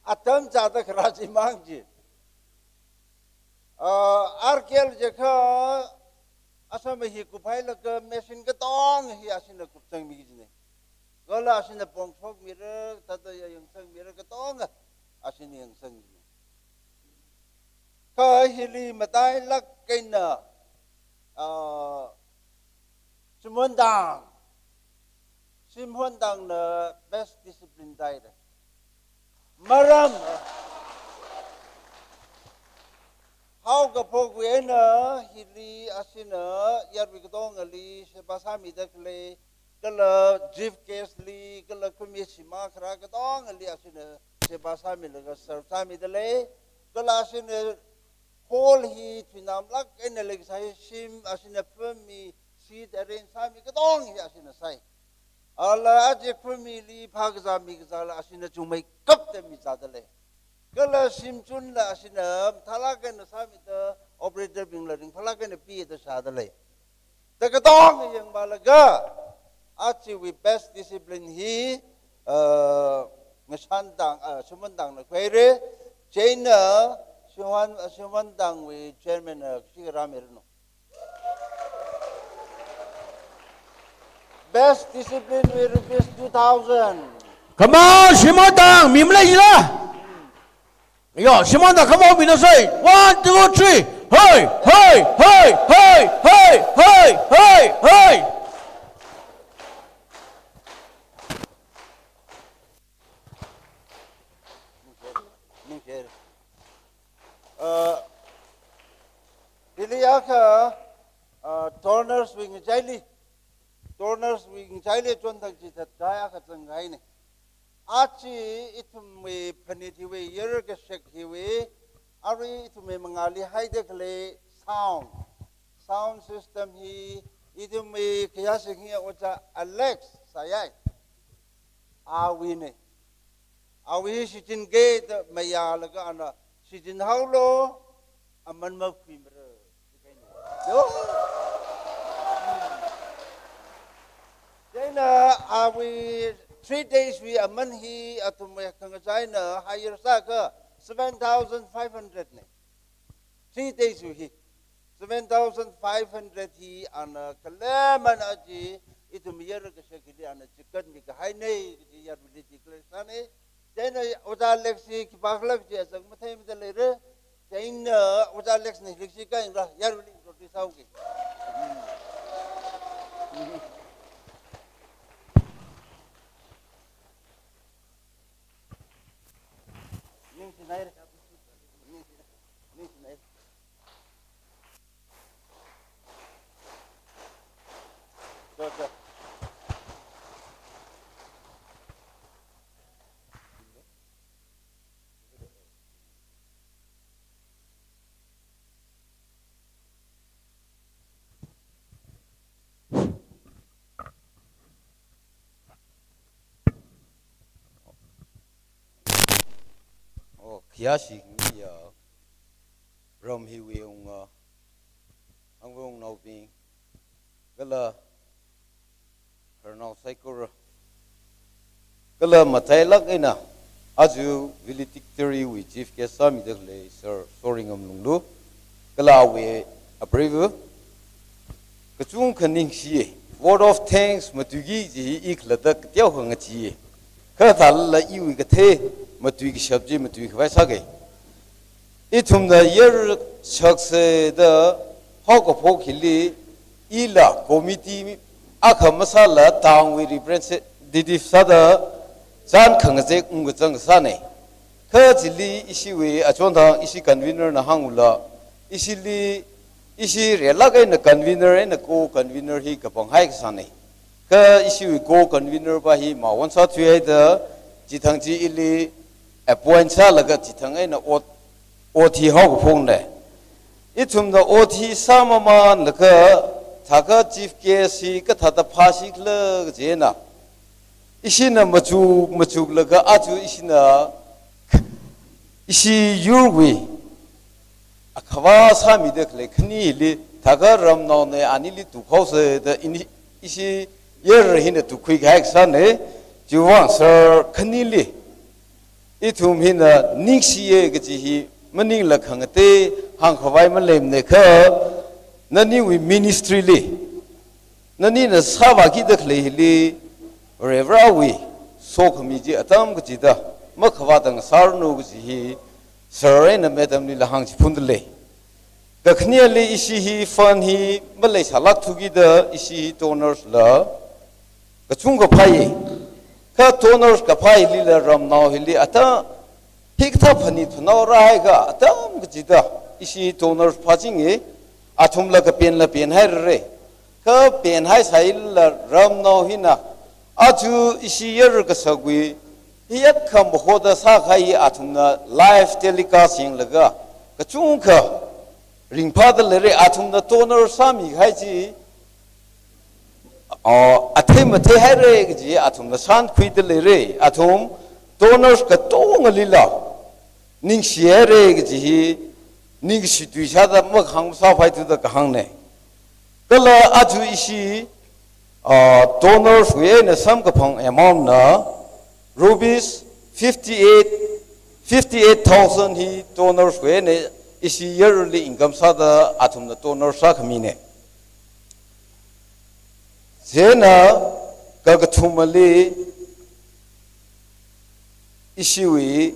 Atam chāda kharā chimang chi. Ah, R K L jiakha, asam hi kuphailaga machine katonga hi ashina kupsangmi jina. Kala ashina pongshokmira, thāda ya yangsangmira katonga ashina yangsangmi jina. Kha hili matailāk eina, ah, Shimhondang. Shimhondangna best discipline taida. Maram, haokaphokwui eina hili ashina yarui katongali sheba sāmida khalei, kala chief guest li, kala khumi shima kharā katongali ashina sheba sāmilaga serve sāmida lei, kala ashina hall hi thuinamlāk eina leikasā hi shim, ashina phāmi, seat arrange sāmi katong hi ashina sai. Ala aja khumili phākazā mikazāla ashina chungmeikapta mizāda lei. Kala shimchunla ashina mathālāk eina sāmida operator bingla ringphālāk eina pida shāda lei. Da katonga yangmalaga, achiwui best discipline hi, uh, Ngashan Tang, uh, Shimhondangna khuira, chieina Shimhon-, Shimhondangwui chairman, uh, kashi kharā miranu. Best discipline wui rupees two thousand. Come on, Shimhondang, mi maleila. Yo, Shimhondang, come on, mina sai. One, two, three. Hey, hey, hey. Uh, hili akha, uh, donors wui ngachaili. Donors wui ngachaili chonthang chithatkahai akha zanghaina. Achi ithumwui phanit hiwui, yarkashek hiwui, arui ithumwui mangāli haida khalei sound. Sound system hi ithumwui khayāshing hi Ojā Alex sāya. Awuina. Awui hi shichinki da mayālaga ana shichinhaolu, aman makhuimara. Yo. Chieina awui three days wui aman hi athumwui khangachaina hire sākha seven thousand five hundred na. Three days wui hi. Seven thousand five hundred hi ana khalei aman aja ithum yarkashek hili ana chikatmi kahaina kaji yaruili declare sāna. Chieina Ojā Alex hi khipākhala kaji azang matheimada leira. Chieina Ojā Alex na hili kashi kāyangra, yaruili introduce sāuki. Ningshinaira. Ningshinaira. Cho, cho. Oh, khayāshing ya, ram hiwui wunga, angwui wungnaobing, kala khararnao saikora, kala matailāk eina, aja valedictory wui chief guest sāmida khalei Sir Soringam Lunglu, kala awui apreiva, kachungkha ningshi, word of thanks matuiki kaji hi i khalatta kateokha ngacheeya. Kha thālala iwui kathei, matui kashap chi matui khavai sākei. Ithumna yar shakse da haokaphok hili, ila committee akha masāla town wui representative sāda chān khangazek ungkachang sānei. Kha chili ishiwui achonthang ishi convener na hāngula, ishili, ishi relak eina convener eina co-convener hi kapanghai kasānei. Kha ishiwui co-convener pa hi mawon sāthuihaida, chithang chi ili appoint sālaga chithang eina ot, ot hi haokaphoknei. Ithumna ot hi sāmamanlaga, thākha chief guest hi kathāda phāsi khala kajina, ishina machuk machuklaga aja ishina ishi yurwui akhavā sāmida khalei khanili, thākha ramnaona anili tukhaosa da ini, ishi yar hina tukkhui kahai kasānei. Chiwuivang sir khanili ithum hina ningshiya kaji hi maningla khangatei hāngkhavai maleimanei. Kha naniwui ministry li, nanina sāvākida khalei hili, Varivarāwui sokhami chi atam kachida makhavātang sāranu kaji hi sir eina madam lila hāngchiphundalei. Kakhaneli ishi hi fund hi maleisālāk thukida ishi hi donors la kachungkha phāya. Kha donors kaphā hilila ramnao hili ata hikathā phanit phanao rāhaiakha atam kachida ishi donors phāchinga, athumla kapenla penhairarei. Kha penhaisālala ramnao hina aja ishi yar kasakwui hiyākha mahoda sākahai athumna live telecast yanglaga kachungkha ringphāda leirei. Athumna donor sāmikahai chi, ah, athei matheihairei kaji athumna shānkhuida leirei. Athum donors katongalila ningshihairei kaji hi ningshi tui sāda mahāng sāphaithuda kahāngnei. Kala aja ishi, ah, donors wui eina samkaphang amount na rupees fifty-eight, fifty-eight thousand hi donors wui eina ishi yarli income sāda athumna donor sākhaminei. Chieina kakathumali ishiwui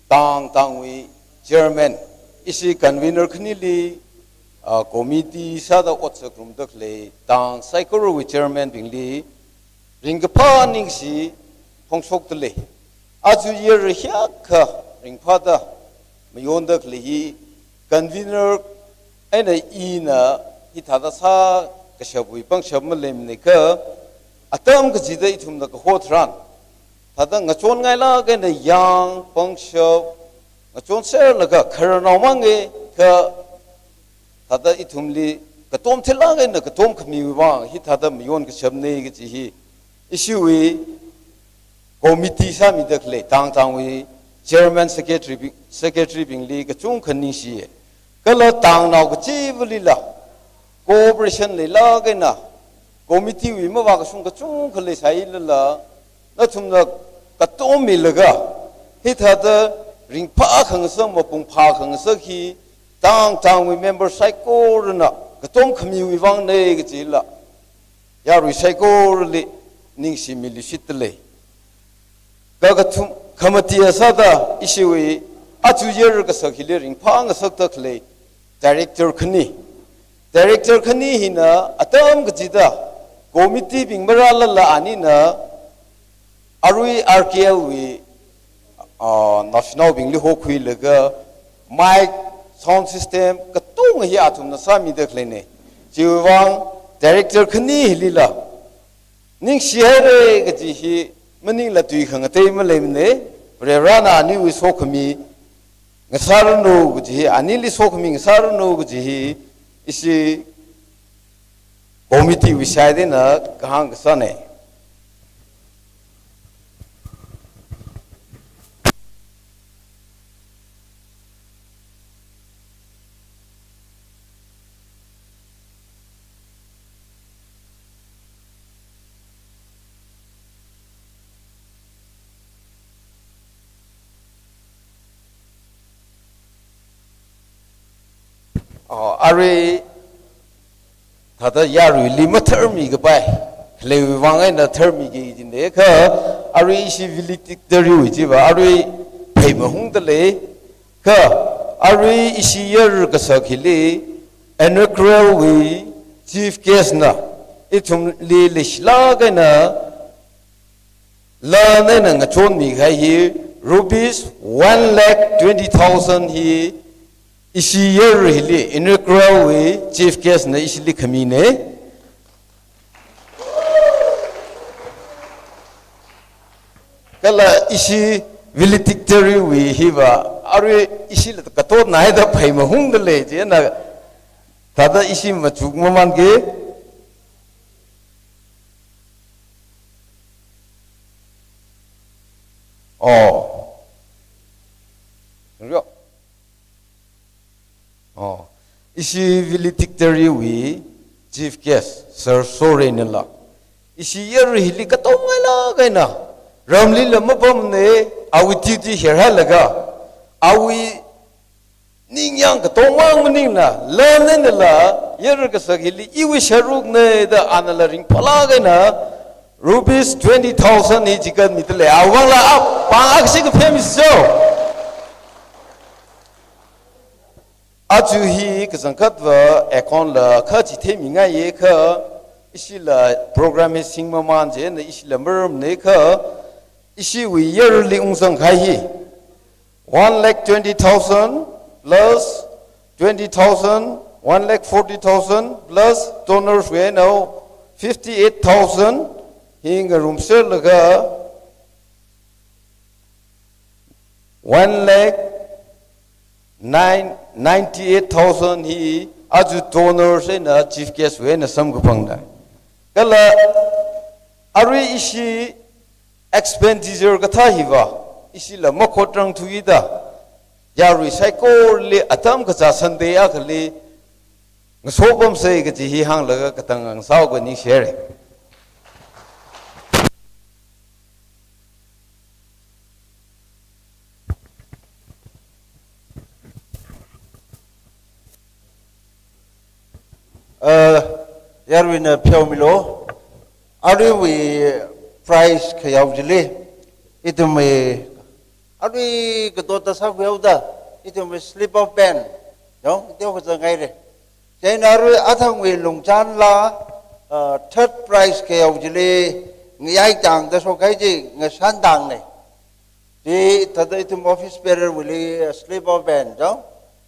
town, town wui chairman, ishi convener khanili, ah, committee sāda ot sāngarumda khalei town saikorawui chairman bingli ringkaphā ningshi phongshokdalei. Aja yar hiyākha ringphāda mayonda khalei hi convener eina ina hithāda sākashapwui pangshap maleimanei. Kha atam kachida ithumna kaho tharan thāda ngachonngailāk eina yang pangshap ngachonserlaga khararnao manga, kha thāda ithumli katom theilāk eina katom khamiwui vang hithāda mayon kashapnei kaji hi ishiwui committee sāmida khalei town, town wui chairman, secretary bing, secretary bingli kachungkha ningshiya. Kala town nao kachivalila cooperation leilāk eina committee wui mavākashung kachungkha leisālala, nathumna katom milaga hithāda ringphā khangasak, mapung phā khangasak hi town, town wui member saikorana katom khamiwui vangnei kajila yarui saikorali ningshi miluishitdalei. Kakathum, khamatiya sāda ishiwui aja yar kasak hili ringphā ngasakda khalei director khani. Director khani hina atam kachida committee bing marālala anina arui R K L wui, ah, naoshinaobingli hokhuilaga mic, sound system katonga hi athumna sāmida khaleinei. Chiwuivang director khani hilila ningshihairei kaji hi maningla tui khangatei maleimanei. Varivarāna aniwui sokhami ngasāranu kaji hi, anili sokhami ngasāranu kaji hi ishi committee wui side eina kahāng kasānei. Oh, arui thāda yaruili matharmi kapai khaleiwui vang eina tharmiki jinde kha, arui ishi valedictory wui chiva, arui phei mahungda lei, kha arui ishi yar kasak hili, inaugural wui chief guest na, ithumli leishilāk eina, lan eina ngachonmi kahai hi, rupees one lakh twenty thousand hi, ishi yar hili, inaugural wui chief guest na ishili khamine. Kala ishi valedictory wui hiva, arui ishila katot naida phei mahungda lei chieina, thāda ishi machuk maman ke. Oh. Rio. Oh, ishi valedictory wui chief guest, Sir Soren nila, ishi yar hili katongailāk eina, ramlila mapamne, awui duty herhalaga, awui ningyāng katongmang maningla, lan einala, yar kasak hili, iwui sharukne da anala ringphālāk eina, rupees twenty thousand hi chigat mida lei, awui vangla, ah, pāng akha shi kaphemisa. Aja hi kachangkhatva account la kha chitheimi ngaiye kha, ishila program hi singmaman chieina ishila maramne kha, ishiwui yarli ungzang kahai hi, one lakh twenty thousand plus twenty thousand, one lakh forty thousand plus donors wui eina fifty-eight thousand hi ngarumserlaga, one lakh nine, ninety-eight thousand hi aja donors eina chief guest wui eina samkaphangna. Kala arui ishi expenditure kathā hiva, ishila makhotranglui da, yarui saikorali atam kachā Sunday akhali ngasopamsei kaji hi hānglaga katang ngasao kani share. Uh, yaruina pheomilu, aruiwui prize khayao chili, ithumwui, arui katotta sākhuihaoda, ithumwui slip of pen, yong, teo kazang ngaire. Chieina arui athangwui Lungchanla, uh, third prize khayao chili, ngayai tangda shokhai chi, ngashantangne. Chi thāda ithum office bearer wuili, uh, slip of pen, yong.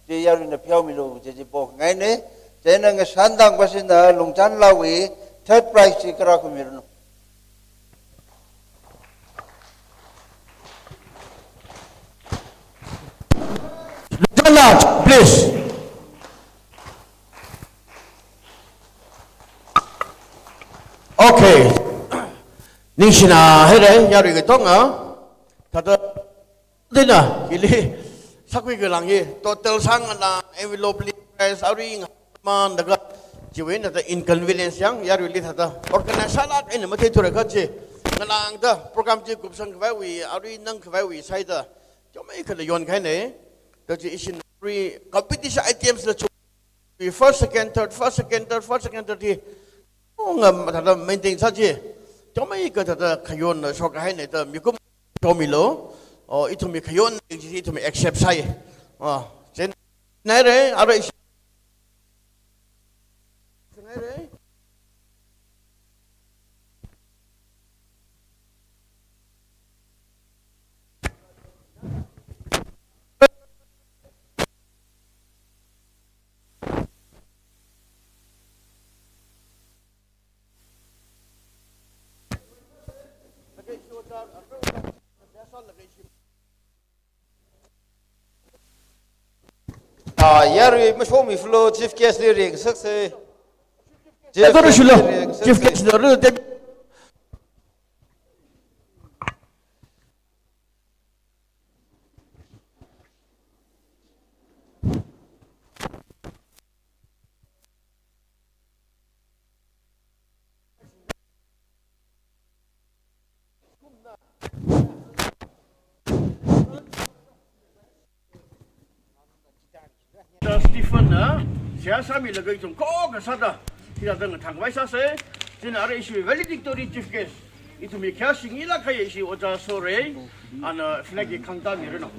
Chi yaruina pheomilu, chi chi pongaine. Chieina ngashantangpasina Lungchanlawui third prize chi kharā khuimiranu. Lungchanla, please. Okay. Ningshina haire, yarui katonga. Thāda, dina, hili, sākhui kalang hi, total sāngana, envelope li, prize, arui nga, man, daga, chiwui eina thāda inconvenience yang, yaruili thāda, organize sālāk eina matheithura kaji, ngalāngda, program chi kupsang khavaiwui, arui nang khavaiwui, sāhaida, teomeikha la yonkahaine, thāda chi ishi arui, competition items la chu, first, second, third, first, second, third, first, second, third hi, oh, ngam thāda maintain sā chi, teomeikha thāda khayon shokahaine da mikumo pheomilu, oh, ithumwui khayon chi ithumwui accept sāi. Ah, chieina haire, arui ishi, haire. Ah, yarui mashomi flow chief guest li ring sakse. Chief guest li ring sakse. Chief guest li ring. Stephen na, seihā sāmilaga ithum khokha sāda, hithāda ngathang khavai sāse, chieina arui ishi valedictory chief guest. Ithumwui khayāshingla khayāshi ojā Sorei, ana flag hi khangtā miranu.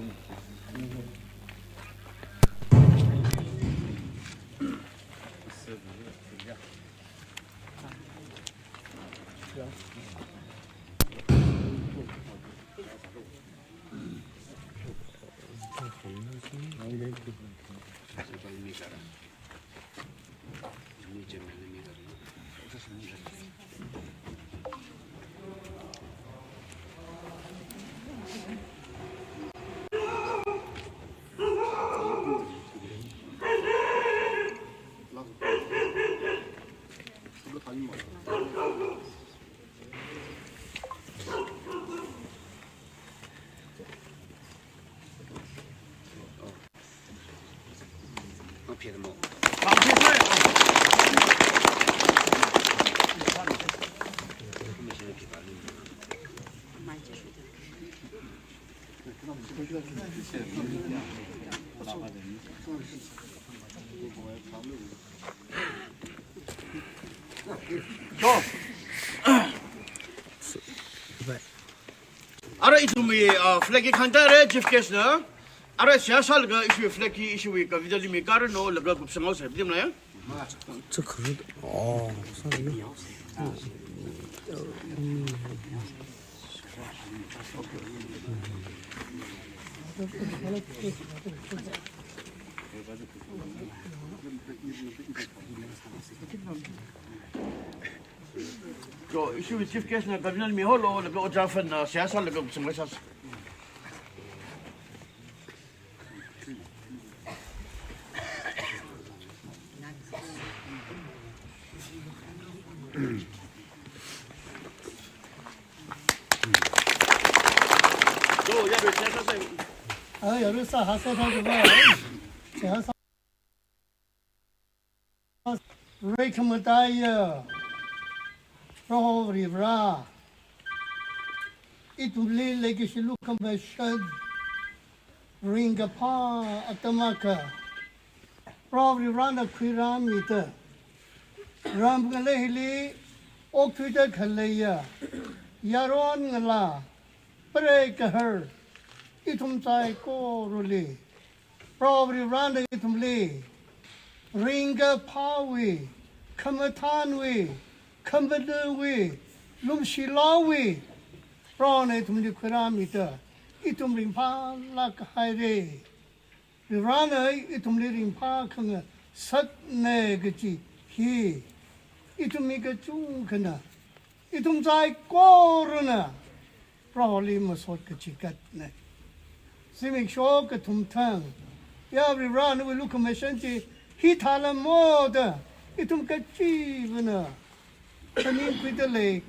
Ara ithumwui, uh, flag hi khangtāra, Chief Guest na. Ara seihā sālaga ishiwui flag hi ishiwui capital li mikāranu, laga kupsanghaosa, bidimna ya? Tsukharut. Oh, sorry. Cho, ishiwui Chief Guest na capital miholo, laga ojā fund na seihā sālaga kupsanghaosa. Cho, yarui seihā sāsa. Ah, yarui seihā sāsa, seihā sā. Reikhamataiya Proho Varivara, ithumli leikashi lukhamashan ringkaphā atam akha Proho Varivarana khuirāmida, ram ngalei hili okthuida khaleiya yaron ngalā, preigaharnao, ithum saikorali Proho Varivarana ithumli ringkaphāwui, khamathānwui, khamataiwui, lumshilaowui Prohona ithumli khuirāmida, ithum ringphālāk haira. Varivarana ithumli ringphā khangasakna kaji hi ithumwui kachungkhana, ithum saikorana Proholi masot kachikatna. Zimiksho kathum thang, ya Varivara, nawui lukhamashan chi hithālākmo da ithum kachivana phaningkhuida lei,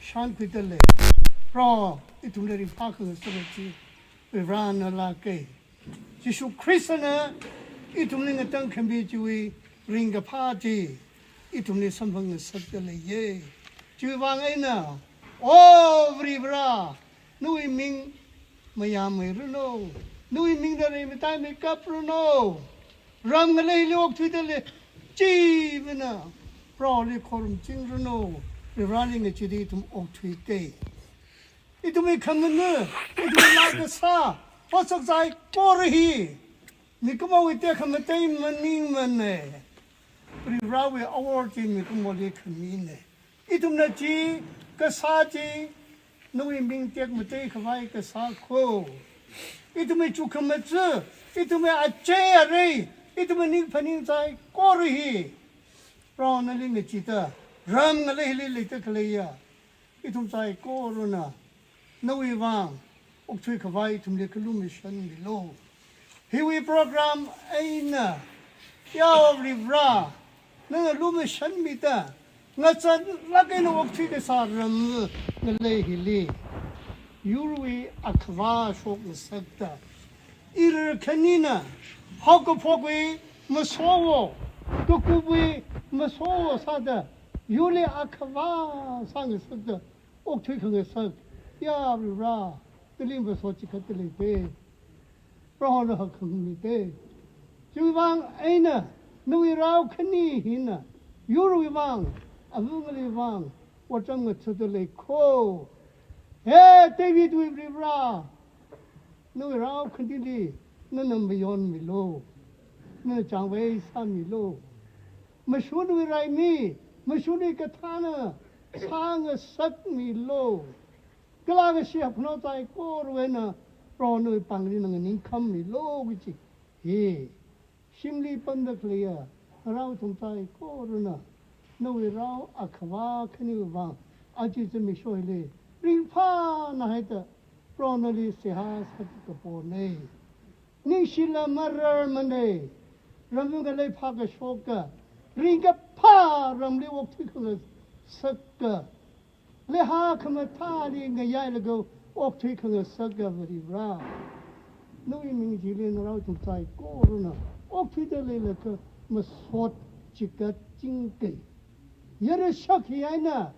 shānkhuida lei. Proho ithumli ringphā khangasak chi Varivarana lāka. Jishu Khristana ithumli ngatangkhami chiwui ringkaphā chi ithumli samphangngasakda leiya. Chiwuivang eina, O Varivara, nawui ming mayāmeiranu, nawui mingna reimataimei kapranu, ram ngaleili okthuida lei chivana Proholi khorumchingranu. Varivarali ngachida ithum okthuika. Ithumwui khamanu, ithumwui laa kasā, otsak saikora hi mikumowui tekhamatei maningmana. Varivarawui awor chi mikumoli khamina. Ithumna chi, kasā chi, nawui ming tekmatei khavai kasā kho. Ithumwui chukkhamazā, ithumwui achei arei, ithumwui ningphaning saikora hi Proho nali ngachida, ram ngaleili leida khaleiya ithum saikorana nawui vang okthui khavai ithumli khalumashanmilu. Hiwui program eina, ya Varivara, nana lumashanmida, ngazanlāk eina okthui kasā ram ngalei hili yurwui akhava shokngasakta, irar khanina haokaphokwui masowo, kakupwui masowo sāda, yurli akhava sāngasakta okthui khangasak, ya Varivara, nali masot chikatda leite. Prohona hakkhamite. Chiwui vang eina, nawui rao khani hina yurwui vang, ava ngalei vang otram ngathada lei kho. He Davidwui Varivara, nawui rao khanili nana mayonmilu, nana chāngvei sāmilu. Mashunwui raimi, mashunwui kathāna sāngasakmilu. Kala kashi hapnao saikorawui eina Proho nawui pāngli nganingkhammilu kaji hi shimli pamda khaleiya ngarao ithum saikorana nawui rao akhavā khaniwui vang aja zimiksho hili ringphānahaida Proho nali seihā sāki kapona. Ningshila mararmana. Ramwui ngalei phākashoka, ringkaphā ramli okthui khangasaka, leihā khamathāli ngayailaga okthui khangasaka Varivara, nawui ming chili ngarao ithum saikorana okthuida leilakha masot chigatchingka. Yarashak hi eina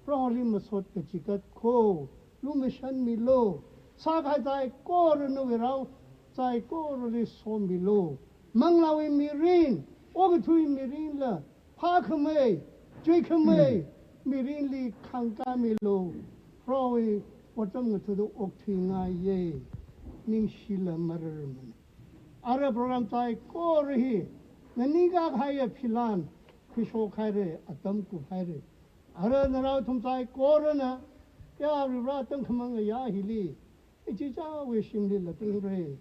Proholi masot kachigat kho lumashanmilu. Sākahai saikora nawui rao saikorali somilu. Manglāwui mirin, okathuiwui mirinla phākhamei, chuikhamei mirinli khangkāmilu. Prohowui otram ngathāda okthuingaiya. Ningshila mararmana. Ara program saikora hi nganingkahaiya philan khuishokhaira, atam kuphaira. Ara ngarao ithum saikorana ya Varivara atam khamang ngayā hili ichichāwui shimli latingra.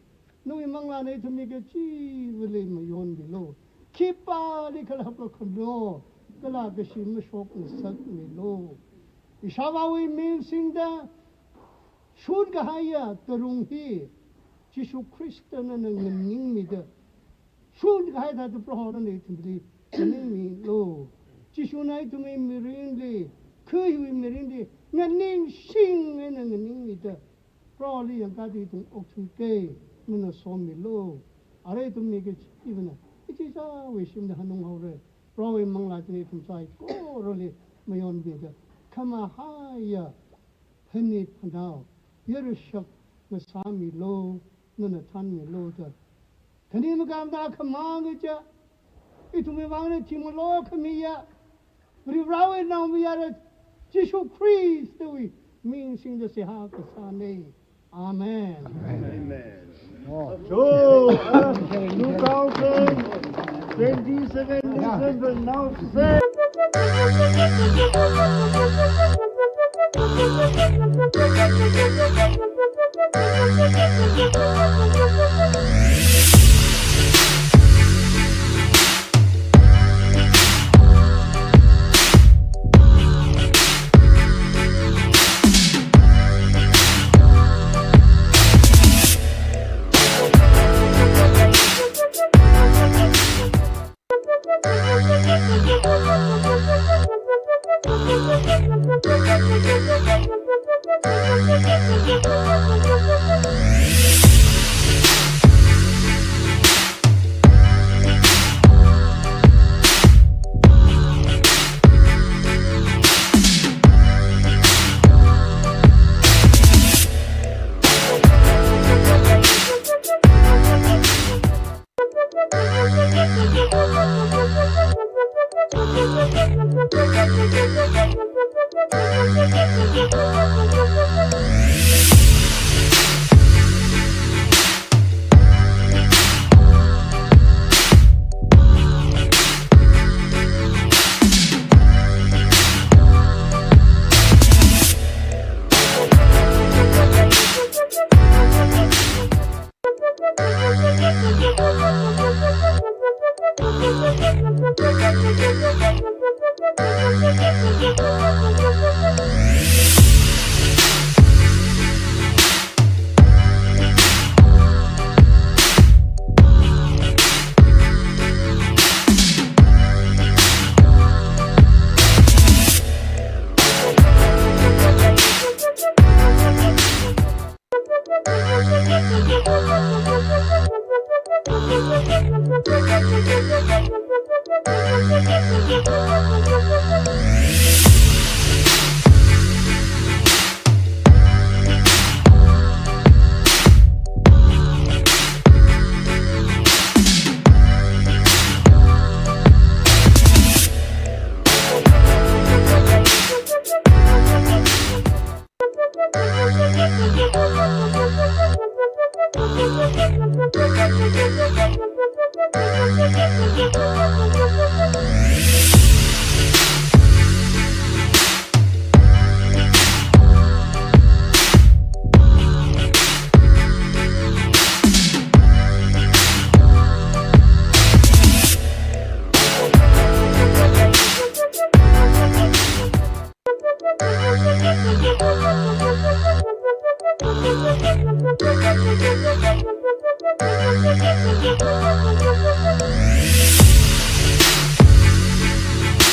Nawui manglāna ithumli kachivali mayonmilu. Khipālikhala haplākhalu, kala kashi mashokngasakmilu. Ishāvāwui ming singda shunkahaiya tārung hi Jishu Khristana nana nganingmida, shunkahai thāda Proho nana ithumli nganingmilu. Jishuna ithumwui mirinli, kha hiwui mirinli nganingshing eina nganingmida, Proholi yangkada ithum okthuika, nana somilu. Ara ithum mi kachivana ichichāwui shimli hanunghaora. Prohowui manglā china ithum saikorali mayonmida, khamahaiya phanit phanao yarashak ngasāmilu, nana thanmilu da. Khani makam da khamang kaja ithumwui vangna thimalo khamiya Varivarawui naomayara Jishu Khristawui ming singda seihā kasāna. Amen. Amen. So, uh, two thousand twenty-seven December now set.